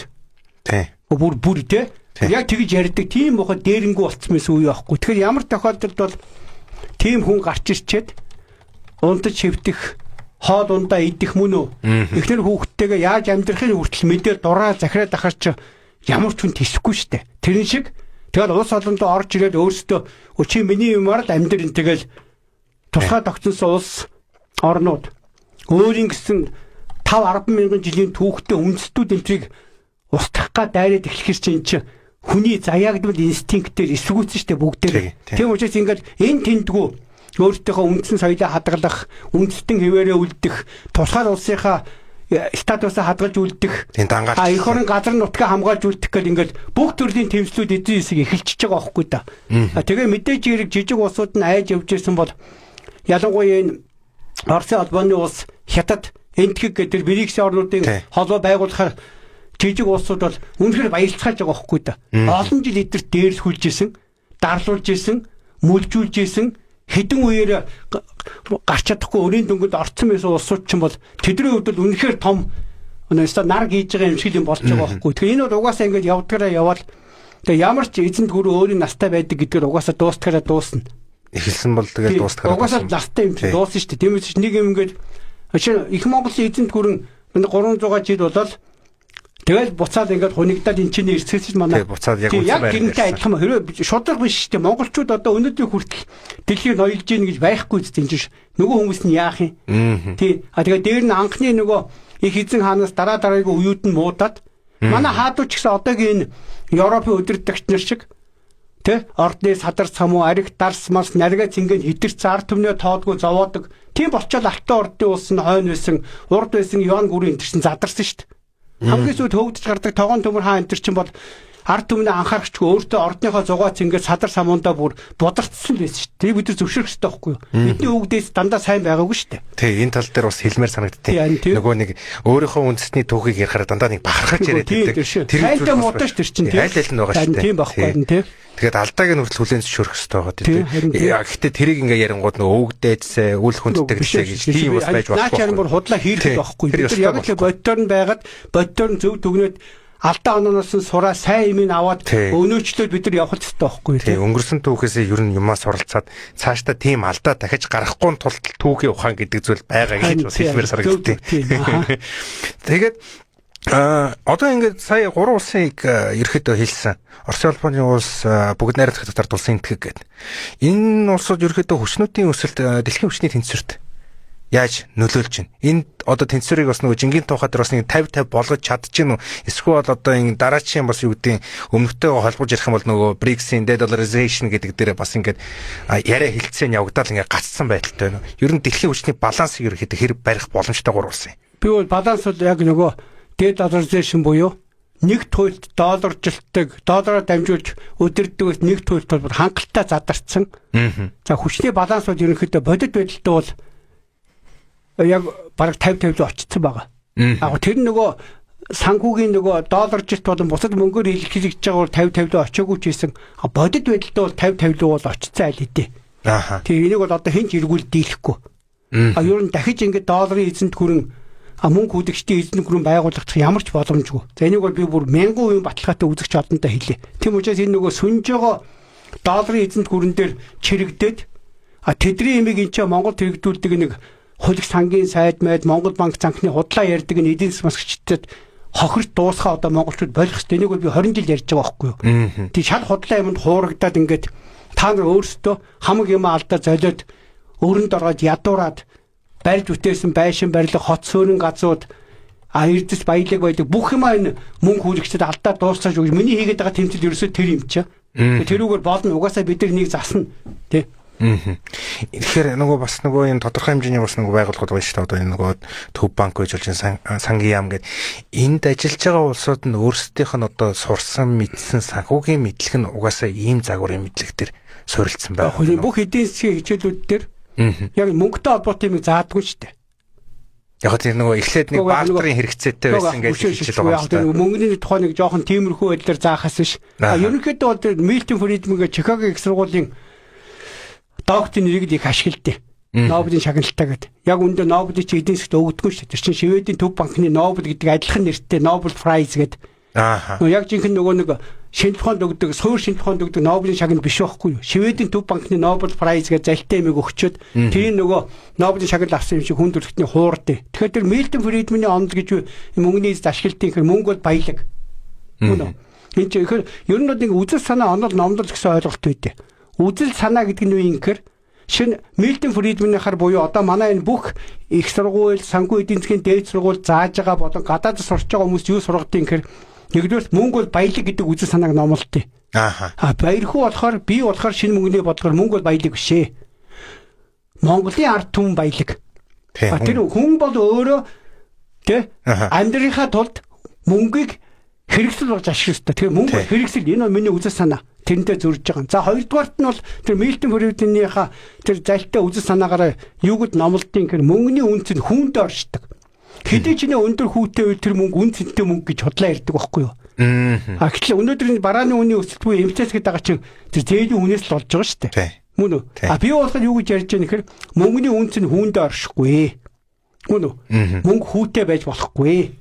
Тий. Бүр тий. Яг тэгж ярьдаг тийм бохоо дээрэнгүү болцсон байсан үе байхгүй. Тэгэхээр ямар тохиолдолд бол тийм хүн гарч ирчээд унтаж шивдэх, хоол ундаа идэх мөн үү? Эхнэр хүүхдтэйгээ яаж амьдрахыг хүртэл мэдээ дураа захираад ахаар чи ямар ч хүн тэсэхгүй штэ. Тэрэн шиг тэгэл улс олондоо орж ирээд өөрсдөө чи миний юмар л амьдрын тэгэл тусгай тогтсон улс орнууд өөрийн гэсэн 5 10 мянган жилийн түүхтэй үндэстнүүд энтрийг устгах га дайраад эхлэхэр чинь чинь хүний заяагдмал инстинктээр эсвгүүцэн штэ бүгдээр. Тийм учраас ингээд энэ тэндгүү өөртөөхөө үндсэн соёлоо хадгалах, үндэстэн хэвээрээ үлдэх, тусгаар улсынхаа статусаа хадгалж үлдэх, эх орон газар нутгаа хамгаалж үлдэх гэл ингээд бүх төрлийн тэмцлүүд эзэн хэсэг эхэлчихэж байгаа байхгүй да. Тэгээ мэдээж хэрэг жижиг улсууд нь айж явж ирсэн бол ялангуяа энэ Оросын холбооны улс, Хятад, Энэтхэг гэдэг тэр БРИКС орнуудын холбоо байгуулахаар жижиг улсууд бол үнэхээр баялцгааж байгаа байхгүй да. Олон жил эдгэрт дээрлэхүүлж исэн, дарлуулж исэн, мүлжүүлж исэн, хэдэн үеэр гарч чадахгүй өрийн дүнгэнд орцсон байсан улсууд ч юм бол тэдний хувьд бол үнэхээр том өнөөсөө нар хийж байгаа юм шиг юм болж байгаа байхгүй. Тэгэхээр энэ бол угаасаа ингэж явдгаараа явбал тэгээ ямар ч эзэнт гүрэн өөрийн настай байдаг гэдгээр угаасаа дуустгаараа дуусна. Эхэлсэн бол тэгэл дуустгаараа угаасаа настай юм чинь дуусна шүү дээ. Тийм учраас нэг юм ингэж их Монголын эзэнт гүрэн 300 жил болоод тэгэл буцаад ингээд хунигдаад эн чинь ирсгэсэн манай. Буцаад яг яг гинтэй адилхан хэрвээ шударга биш шүү дээ. Монголчууд одоо өнөөдрийн хүртэл дэлхийг ноёлж гин гэж байхгүй зү энэ чинь нөгөө хүмүүс нь яах юм. Тий. А тэгээ дээр нь анхны нөгөө их эзэн хаанаас дараа дараагийн үеүд нь муудаад манай хаадууд ч гэсэн одоогийн энэ Европын удирдагч нар шиг тэ ордны садар самуу ариг дарс марс нарга цэнгэ хитэрч ард түмнээ тоодгүй зовоодог. Тийм болчоод алтан ордын улс нь хойно байсан, урд байсан Юан гүрэн энэ чинь задарсан шүү дээ. Хамгийн сүүлд хөвгдөж гардаг тогоон төмөр хаан энэ чинь бол ард түмнээ анхаарахчгүй өөртөө ордныхоо зугаац ингээд садар самундаа бүр бударцсан байсан шүү дээ. Тэрийг бид нар зөвшөөрөх хэрэгтэй байхгүй юу? Бидний өвгдээс дандаа сайн байгаагүй шүү дээ. Тий, энэ тал дээр бас хэлмээр санагдтыг. Нөгөө нэг өөрийнхөө үндэсний түүхийг ярихаар дандаа нэг бахархаж яриад байдаг. Тэр зүйл муутай шүү дээ чинь тий. Аль аль нь байгаа шүү дээ. Тийм байхгүй тий. Тэгээд алдааг нь хүртэл хүлээн зөвшөөрөх хэрэгтэй байгаа тий. Гэхдээ тэрийг ингээ ярингууд нөгөө өвгдээдсээ, үл хүндэтгэлээ гэж тийм бас байж болохгүй. Наа чаран бүр худлаа хийрэх байхгүй. Бид нар яг л боддоор нь байгаад боддоор нь зөв дүгнээд алдаа ононоос нь сураа сайн юм аваад өнөөчлөөд бид нар явах хэрэгтэй байхгүй тий. Өнгөрсөн түүхээсээ ер нь юмаа суралцаад цаашдаа тийм алдаа дахиж гарахгүй тулд түүхийн ухаан гэдэг зүйл байгаа гэж бас хэлмээр санагдтыг. Тэгээд одоо ингээд сая гурван улсыг ерөөхдөө хэлсэн. Оросын холбооны улс, бүгд найрамдах татар улсын энэтхэг гэдэг. Энэ улсууд ерөөхдөө хүчнүүдийн өсөлт, дэлхийн хүчний тэнцвэрт яаж нөлөөлж байна? Энэ одоо тэнцвэрийг бас нөгөө жингийн тухай дээр бас нэг 50-50 болгож чадчих нь үү? Эсвэл одоо энэ дараачийн бас юу гэдгийг өмнөхтэйгээ холбож ярих юм бол нөгөө BRICS-ийн de-dollarization гэдэг дээр бас ингээд яриа хилцээ нь явагдаад ингээд гацсан байдалтай байна. Ер нь дэлхийн хүчний балансыг ерөөхдөө хэр барих боломжтой гурван улс юм. Би бол баланс бол яг нөгөө de-dollarization буюу нэг туйлд долларжилтдаг, доллараар дамжуулж өдөрдөгөөс нэг туйлд бол хангалттай задарсан. За хүчний баланс бол ерөнхийдөө бодит байдалтай бол яг бараг 50-50 руу очсон байгаа. Яг тэр нөгөө санхүүгийн нөгөө долларжилт болон бусад мөнгөөр илэрхийлэгдэж байгаа бол 50-50 руу очиагүй ч гэсэн бодит байдалтай бол 50-50 руу бол очсон аль хэдий. Тэгээ энийг бол одоо хэн ч эргүүл дийлэхгүй. А ер нь дахиж ингээд долларын эзэнт хүрэн мөнгө хүдэгчдийн эзэнт хүрэн байгуулах ямар ч боломжгүй. За энийг бол би бүр 1000% баталгаатай үзэгч олонтой хэлье. Тийм учраас энэ нөгөө сүнжөөгөө долларын эзэнт хүрэн дээр чирэгдээд тэдний имийг энэ ч Монгол тэрэгдүүлдэг нэг хуулих сангийн сайд майд Монгол банк занхны худлаа ярьдаг энэ эдийн засгийн масгчдад хохирч дуусгаа одоо монголчууд болох хэрэгтэй. Энийг бол би 20 жил ярьж байгаа байхгүй юу. Тий шал худлаа юмд хуурагдаад ингээд та нар өөрсдөө хамаг юм алдаа золиод өрөнд ороод ядуураад барьж бүтээсэн байшин барилга хот суурин газрууд эрдэс баялаг байдаг бүх юм энэ мөнгө хүлэгчдэд алдаа дуусгаж өгч миний хийгээд байгаа тэмцэл ерөөсөө тэр юм чи. Тэрүүгээр болно угаасаа бид нар нэг засна тий. Тэгэхээр нөгөө бас нөгөө энэ тодорхой хэмжээний бас нөгөө байгууллагууд байна шүү дээ. Одоо энэ нөгөө Төв банк гэж болж сангийн яам гэдэг энд ажиллаж байгаа улсууд нь өөрсдийнх нь одоо сурсан мэдсэн санхүүгийн мэдлэг нь угаасаа ийм загварын мэдлэг дээр суурилдсан байна. Бүх эдийн засгийн хичээлүүд дээр яг мөнгөтэй холбоотой юм заадгүй шүү дээ. Яг тэр нөгөө эхлээд нэг бартерын хэрэгцээтэй байсан гэж хичээл байгаа юм шүү. Мөнгөний тухай нэг жоохон тиймэрхүү байдлаар заахаас биш. Ерөнхийдөө бол тэр Милтон Фридман гэх Чикаго их сургуулийн докторийн нэрийг л их ашигладаг. Нобелийн шагналтай гэдэг. Яг үүндээ Нобелийг чи эдийн засгт өгдөггүй шүү дээ. Тэр чинь Шведийн төв банкны Нобель гэдэг адилхан нэртэй Нобель Prize гэдэг. Нөгөө яг жинхэнэ нөгөө нэг шинжлэх ухаанд өгдөг, суур шинжлэх ухаанд өгдөг Нобелийн шагнал биш байхгүй юу? Шведийн төв банкны Нобель Prize гэж залтай юмыг өгчөөд тэрийн нөгөө Нобелийн шагнал авсан юм шиг хүн төрөлхтний хуурдээ. Тэгэхээр тэр Милтон Фридманы онол гэж мөнгөний эзэд ашиглалтын хэрэг мөнгө бол баялаг. Үнэ. Энд чинь тэгэхээр ер нь бол нэг үзэл санаа онол номлол гэсэн ойлголт үйдэ. Үзэл санаа гэдэг нь юу юм гэхээр Шинэ Милтон Фридманы-хаар буюу одоо манай энэ бүх их сургууль, санхүү эдийн засгийн дээд сургууль зааж байгаа болон гадаадд сурч байгаа хүмүүс юу сургадیں гэхээр нэгдүгээр мөнгө бол баялаг гэдэг үзэл санааг номлолтыг. Ааха. А баярхүү болохоор би болохоор шинэ мөнгөний бодлогоор мөнгө бол баялаг биш ээ. Монголын ард түмэн баялаг. Тэр хүн бол өөрөө тэ амьдралынхаа тулд мөнгийг хэрэгсэл болж ашиглах ёстой. Тэгэхээр мөнгө бол хэрэгсэл, энэ бол миний үзэл санаа. Тэрнтэй зөрж байгаа. За хоёрдугаарт нь бол тэр Милтон Фридманийхаа тэр залтай үзэл санаагаараа юугд номлодیں гэхээр мөнгөний үнц нь хүндээ оршдог. Хэдий ч нэ өндөр хүүтэй үйл тэр мөнгө үн цэнтэй мөнгө гэж худлаа ярьдаг байхгүй юу? А гэтэл өнөөдөр энэ барааны үнийн өсөлт буюу МТС гэдэг байгаа чинь тэр зээлийн үнээс л болж байгаа шүү дээ. Мөн үү? А би болохоор юу гэж ярьж байгаа нөхөр мөнгөний үнц нь хүндээ оршихгүй. Мөн үү? Мөнгө хүүтэй байж болохгүй.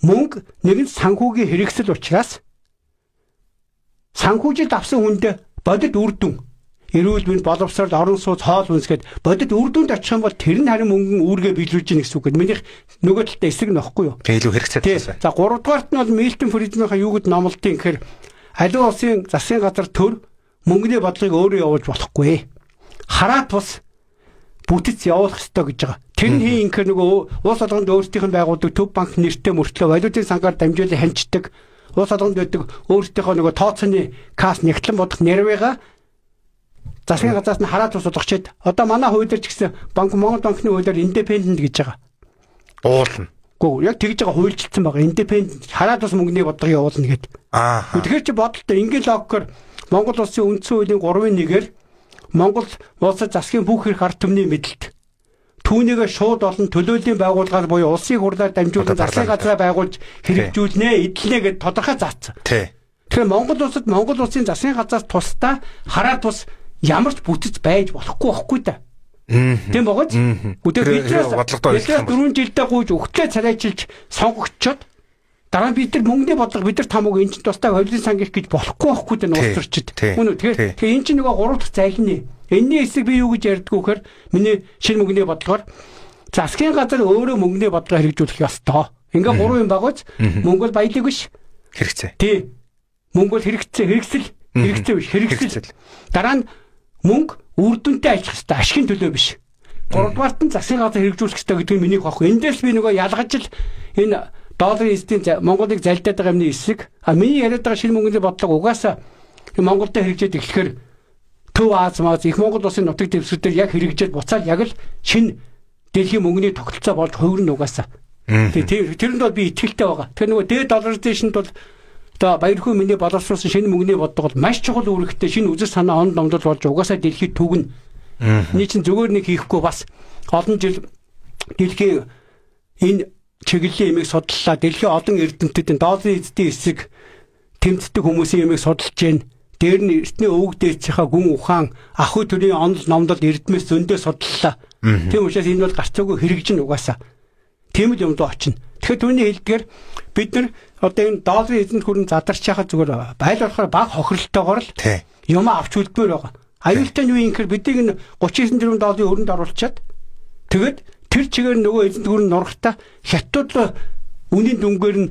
Мөнгө нэгэн санхүүгийн хэрэгсэл учраас санхүүжилт авсан хүндээ бодит үр дүн, эрүүл мэнд, боловсрол, орон сууц, хоол хүнс гээд бодит үр дүнд очих юм бол тэр нь харин мөнгөн үүргээ биелүүлж гин гэсэн үг. Минийх нөгөө талдаа эсрэг нөхгүй юу? Илүү хэрэгцээтэй байсан. За гуравдугаарт нь бол Милтон Фридманийхаа юу гэд номлодیں гэхээр аливаа улсын засгийн газар төр мөнгөний бодлогыг өөрөө явуулж болохгүй. Хараа тус бүтэц явуулах ёстой гэж байгаа. Тэр нь хин гэхээр нөгөө улс болгонд өөрсдийнх нь байгуулдаг төв банк нэртэй мөртлөө валютын сангаар дамжуулан хянчдаг. Улс болгонд байдаг өөрсдийнхөө нөгөө тооцооны касс нэгтлэн бодох нэрвэга засгийн газраас нь хараа тус болгочээд одоо манай хуулиар ч гэсэн банк Монгол банкны хуулиар индепендент гэж байгаа. Уулна. Гүү яг тэгж байгаа хуульчилсан байгаа. Индепендент хараа тус мөнгөний бодлого явуулна гэд. Аа. Тэгэхээр чи бодолтой ингийн логикоор Монгол улсын үндсэн хуулийн 3-1-ээр Монгол улсад засгийн бүх эрх ард түмний мэдлэлт. Түүнийгээ шууд олон төлөөллийн байгууллагаар буюу улсын хурлаар дамжуулан засгийн газраа байгуулж хэрэгжүүлнэ, эдлэнэ гэд тодорхой заасан. Тэгэхээр Монгол улсад Монгол улсын засгийн газраас тусдаа хараа тус ямар ч бүтэц байж болохгүй байхгүй да. Тийм богоц. Тэгэхээр биднээс 4 жилдээ гуйж өгтлээ царайчилж сонгогдчоод дараа нь бид нар мөнгөний бодлого бид нар тамууг эн чинь тусдаа ховлын сан гих гэж болохгүй байхгүй да улс төрчид. Мөн үү? Тэгэхээр эн чинь нөгөө 3 дахь зайлны. Энийний эсрэг би юу гэж ярьдгүү гэхээр миний шинэ мөнгөний бодлогоор засгийн газар өөрөө мөнгөний бодлого хэрэгжүүлэх ёстой. Ингээ 3 юм багууц. Мөнгө бол баялаг биш. Хэрэгцээ. Тий. Мөнгө бол хэрэгцээ, хэрэгсэл, хэрэгцээ биш, хэрэгсэл. Дараа нь мөнгө үр дүнтэй ажиллах ёстой, ашигын төлөө биш. Гуравдугаарт нь засгийн газар хэрэгжүүлэх ёстой гэдэг нь миний хавх. Эндээс би нөгөө ялгаж л энэ долларын эсдийн Монголыг залдаад байгаа юмны эсрэг. А миний яриад байгаа шинэ мөнгөний бодлого угаасаа Монголд хэрэгжээд эхлэхээр Төв Аз маз их Монгол улсын нутаг дэвсгэр дээр яг хэрэгжээд буцаад яг л шинэ дэлхийн мөнгөний тогтолцоо болж хувирна угаасаа. Тэрэнд бол би итгэлтэй байгаа. Тэгэхээр нөгөө de-dollarization-д бол одоо баярхүү миний боловсруулсан шинэ мөнгөний бодлого бол маш чухал үүрэгтэй шинэ үзэл санаа он номдол болж угаасаа дэлхийд түгнэ. Миний чинь зүгээр нэг хийхгүй бас олон жил дэлхийн энэ чиглэлийн имийг судлаа. Дэлхийн олон эрдэмтдийн долларын эзэдийн эсрэг тэмцдэг хүмүүсийн имийг судалж байна. Дээр нь эртний өвөг дээдсийнхаа гүн ухаан ахуй төрийн онол номдол эрдмэс зөндөө судлаа. Тийм учраас энэ бол гарцаагүй хэрэгжин угаасаа. Тийм л юм доо очино. Тэгэхээр түүний хэлдгээр бид нар одоо энэ долларын эзэнт хүрэн задарч яхад зүгээр айл болохоор баг хохиролтойгоор л юм авч үлдмээр байгаа. Аюултай нь юу юм гэхээр биднийг энэ 39 тэрбум долларын өрөнд оруулчаад тэгээд тэр чигээр нөгөө эзэнт хүрэн нурахта хятад үнийн дүнгээр нь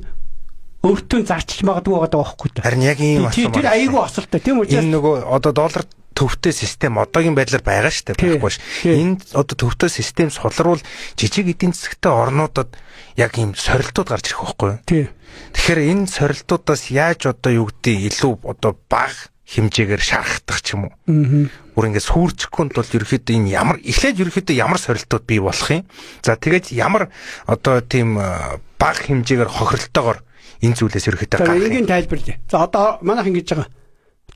өөртөө зарчилж магадгүй байгаа байхгүй да. Харин яг ийм асуулт. Тэр аягүй асуулттай. Тийм учраас энэ нөгөө одоо доллар төвтэй систем одоогийн байдлаар байгаа шүү дээ, байхгүй ш. Энэ одоо төвтэй систем сулруул жижиг эдийн засгтай орнуудад яг ийм сорилтууд гарч ирэх байхгүй юу? Тий. Тэгэхээр энэ сорилтуудаас яаж одоо юу гэдэг илүү одоо бага хэмжээгээр шархтах ч юм уу. Бүр ингээд сүрчихгүй бол ерөөхдөө энэ ямар эхлээд ерөөхдөө ямар сорилтууд бий болох юм. За тэгээд ямар одоо тийм бага хэмжээгээр хохиролтойгоор энэ зүйлээс ерөөхдөө гарах. Энгийн тайлбарлая. За одоо манайх ингэж байгаа.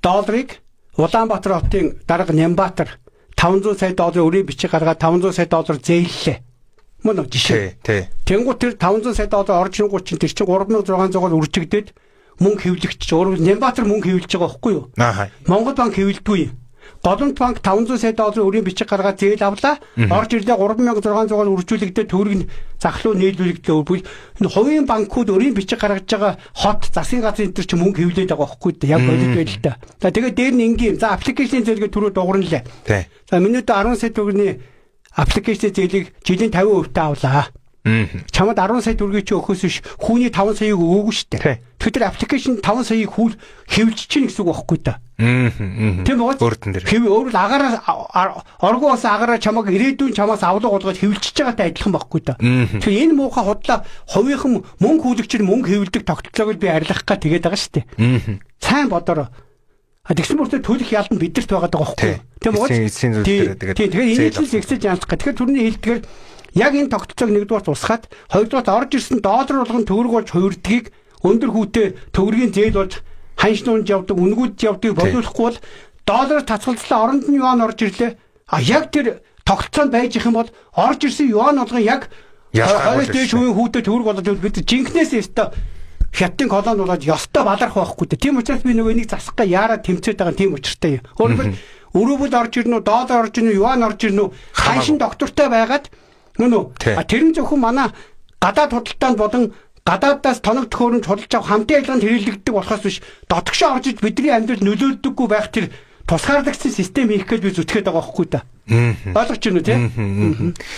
Долларыг Улаанбаатар хотын дарга Нямбатар 500 сая долларын өрийн бичиг гаргаад 500 сая доллар зээллээ. Мөн үү жишээ. Тий. Тэнгуут тэр 500 сая доллар орж ирэнгүүт чинь тэр чинь 3600-аар үржигдээд мөнгө хэвлэгч өөр Нямбатар мөнгө хэвлэж байгаа байхгүй юу? Аа. Монгол банк хэвлэдэггүй юм. Голомт банк 500 сая долларын өрийн бичиг гаргаад зээл авлаа. Орж ирлээ 3600-аар үржүүлэгдээ төгрөг нь зах руу нийлүүлэгдлээ. Энэ хувийн банкуд өрийн бичиг гаргаж байгаа хот засгийн газрын энэ төр чи мөнгө хэвлээд байгаа байхгүй дээ. Яг бодит байдалтай. За тэгээд дээр нь энгийн. За аппликейшн зээлгээ түрүү дуурналаа. За миний одоо 10 сая төгрөгийн аппликейшн зээлийг жилийн 50% та авлаа. Чамд 10 сая төгрөгийг чи өгөхөөс биш хүүний 5 саяыг өгөөгүй шүү дээ. Тэгэхээр тэр аппликейшн 5 саяыг хүүл хэвлж чинь гэсэн үг байхгүй да. Тийм үү? Өөртөн дээр. Хэв өөрөөр агаараа оргуу бас агаараа чамаг ирээдүйн чамаас авлага болгоод хэвлжиж байгаатай адилхан байхгүй да. Тэгэхээр энэ муухай худлаа хувийнхан мөнгө хүлэгчид мөнгө хэвлдэг тогтолцоог би арилгах га тэгээд байгаа шүү дээ. Сайн бодороо. А тэгсэн мөртөө төлөх ялд нь бидэрт байгаа даа байхгүй. Тийм үү? Эцсийн зүйл дээр тэгээд тэгэхээр энэ зүйл зэгсэж ялах га. Тэгэхээр түрүүний хэлдгээр яг энэ тогтолцоог нэгдүгээрт усгаад, хоёрдугаарт орж ирсэн доллар болгон төгрөг болж хувирдгийг өндөр хүүтэй төгрөгийн зээл болж ханш нуунж явдаг, үнгүүд явдгийг боловсрохгүй бол доллараар татгалзлаа, оронд нь юан орж ирлээ. А яг тэр тогтолцоонд байж их юм бол орж ирсэн юан болгон яг 20 дээш хувийн хүүтэй төгрөг болоод бид жинхнээс ёстой хятадын колони болоод ёстой баларх байхгүй дээ. Тийм учраас би нөгөө энийг засах га яараа тэмцээд байгаа нь тийм учиртай юм. Өөрөлдвөл өрөөбөл орж ирнэ үү, доллар орж ирнэ үү, юан орж ирнэ үү, ханшин доктортой байгаад нөө а тэр нь зөвхөн манай гадаад худалдаанд болон гадаадаас тоног төхөөрөмж худалдаж авах хамтын ажиллагаанд хэрэглэгддэг болохоос биш дотгошоо орж иж бидний амьдрал нөлөөлдөггүй байх тэр тусгаарлагдсан систем хийх гэж би зүтгээд байгаа байхгүй да. Ойлгож байна уу тий?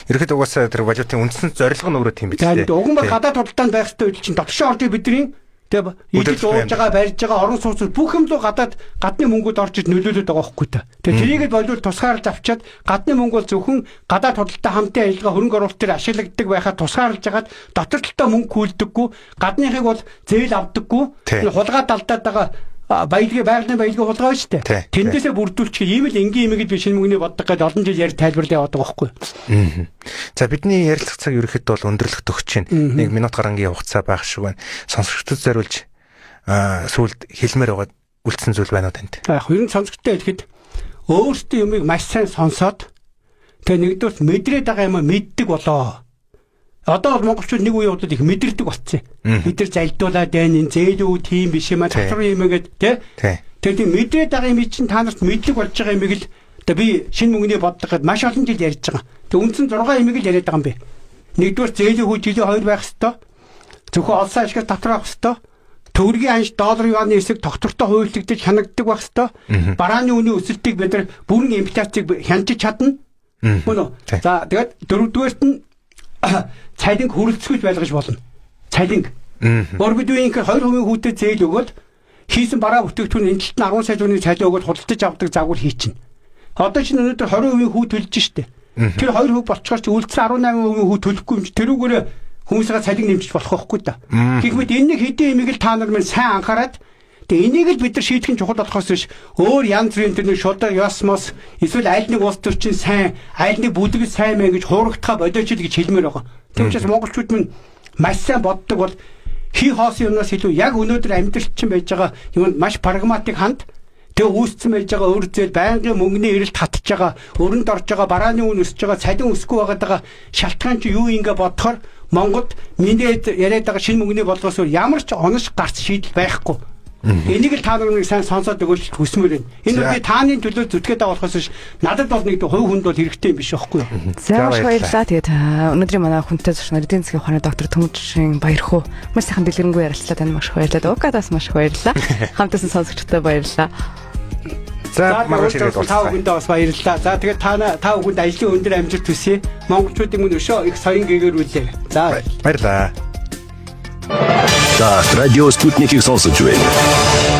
Ерхэд угаасаа тэр валютын үндсэн зорилго нь өөрөө тийм биз дээ. Уг нь бол гадаад худалдаанд байх ёстой үйл чинь дотгошоо орж бидний тэгээ идэж ууж байгаа, барьж байгаа орон сууц бүх юм руу гадаад гадны мөнгөд орж иж нөлөөлөд байгаа байхгүй та. Тэгээ тэрийг л болвол тусгаарлаж авчиад гадны мөнгө бол зөвхөн гадаад худалдаа хамтын ажиллагаа хөрөнгө оруулалт төр ашиглагддаг байхаар тусгаарлаж хагаад дотор талдаа мөнгө хүлдэггүй, гадныхыг бол зээл авдаггүй, хулгай талдаад байгаа баялагын байгалийн баялагын хулгай байна шүү дээ. Тэндээсээ бүрдүүлчих ийм л энгийн юм гэж би шинэ мөнгөний боддог гэж олон жил ярьж тайлбарлаа яваад байгаа байхгүй. За бидний ярилцах цаг ерөнхийдөө бол өндөрлөх төгсөж байна. 1 минут гарангийн хугацаа байх шиг байна. Сонсогчдод зориулж сүүлд хэлмээр байгаа үлдсэн зүйл байна уу танд? Яг ер нь сонсогчдод хэлэхэд өөрсдийн юмыг маш сайн сонсоод тэгээ нэгдүгürt мэдрээд байгаа юм мэддэг болоо. Одоо бол монголчууд нэг үе удаад их мэдэрдэг болцсон. Бид нар залдуулаад байна, энэ зээлүү тийм биш юм а, татвар юм гээд тий. Тэгэхээр тийм мэдрээд байгаа юм чинь та нарт мэдлэг болж байгаа юмыг л одоо би шинэ мөнгөний бодлого гэд маш олон жил ярьж байгаа. Тэг үндсэн 6 юмыг л яриад байгаа юм би. Нэгдүгээр зээлийн хүү жилийн 2 байх хэвээр. Зөвхөн олсон ашигаас татвар авах хэвээр. Төгрөгийн ханш доллар юаны эсрэг тогтвортой хуйлагдаж хянагддаг байх хэвээр. Барааны үнийн өсөлтийг бид нар бүрэн инфляцийг хянаж чадна. Мөн үү? За тэгээд дөрөвдүгээрт нь цалинг хүрэлцгүйж байлгаж болно. Цалинг. Өөр бид үеийн 20% хүүтэй зээл өгөөд хийсэн бараа бүтээгдэхүүн энэ талд нь 10 сая төгрөгийн цалин өгөөд худалдаж авдаг загвар хийчихнэ. Одоо чинь өнөөдөр 20% хүү төлж штэ. Тэр 2% болцохоор чи үлдсэн 18% хүү төлөхгүй юм чи тэрүүгээрээ хүмүүсээ цалин нэмжиж болох байхгүй да. Гэх мэт энэ нэг хэдийн имийг л та нар минь сайн анхаарад тэгээ энийг л бид нар шийдэх нь чухал болохоос биш өөр янз бүрийн тэр нэг шудраг ёсмос эсвэл аль нэг улс төрчин сайн аль нэг бүлэг сайн мэн гэж хуурагдахаа болооч л гэж хэлмээр байгаа. Тийм учраас монголчууд минь маш сайн боддог бол хий хоосон юмнаас илүү яг өнөөдөр амьдрал чинь байж байгаа юмд маш прагматик ханд тэгээ үүсцэн байж байгаа өр зээл байнгын мөнгөний эрэлт татж байгаа, өрөнд орж байгаа, барааны үн өсөж байгаа, цалин өсөхгүй байгаа шалтгаан чи юу ингээ бодохоор Монголд миний яриад байгаа шинэ мөнгөний бодлогоос өөр ямар ч онош гарц шийдэл байхгүй. Энийг л та нар нэг сайн сонсоод өгөөч хүсмээр байна. Энэ би тааны төлөө зүтгээд байгаа болохоос биш надад бол нэг хувь хүнд бол хэрэгтэй юм биш байхгүй юу? За маш баярлалаа. Тэгээд өнөөдрийн манай хүнтэй зочноор эдийн засгийн ухааны доктор Төмөжин Баярхуу маш сайхан дэлгэрэнгүй ярилцлаа. Танд маш их баярлалаа. Укадаас маш их баярлалаа. Хамт байсан сонсогчдод баярлалаа. За маргааш ирээд уулзъя. Та бүхэндээ бас баярлалаа. За тэгээд та бүхэнд ажлын өндөр амжилт хүсье. Монголчуудын мөн өшөө их соён гэгэрүүлээ. За баярлалаа. Та радио Спутникийг сонсож байна.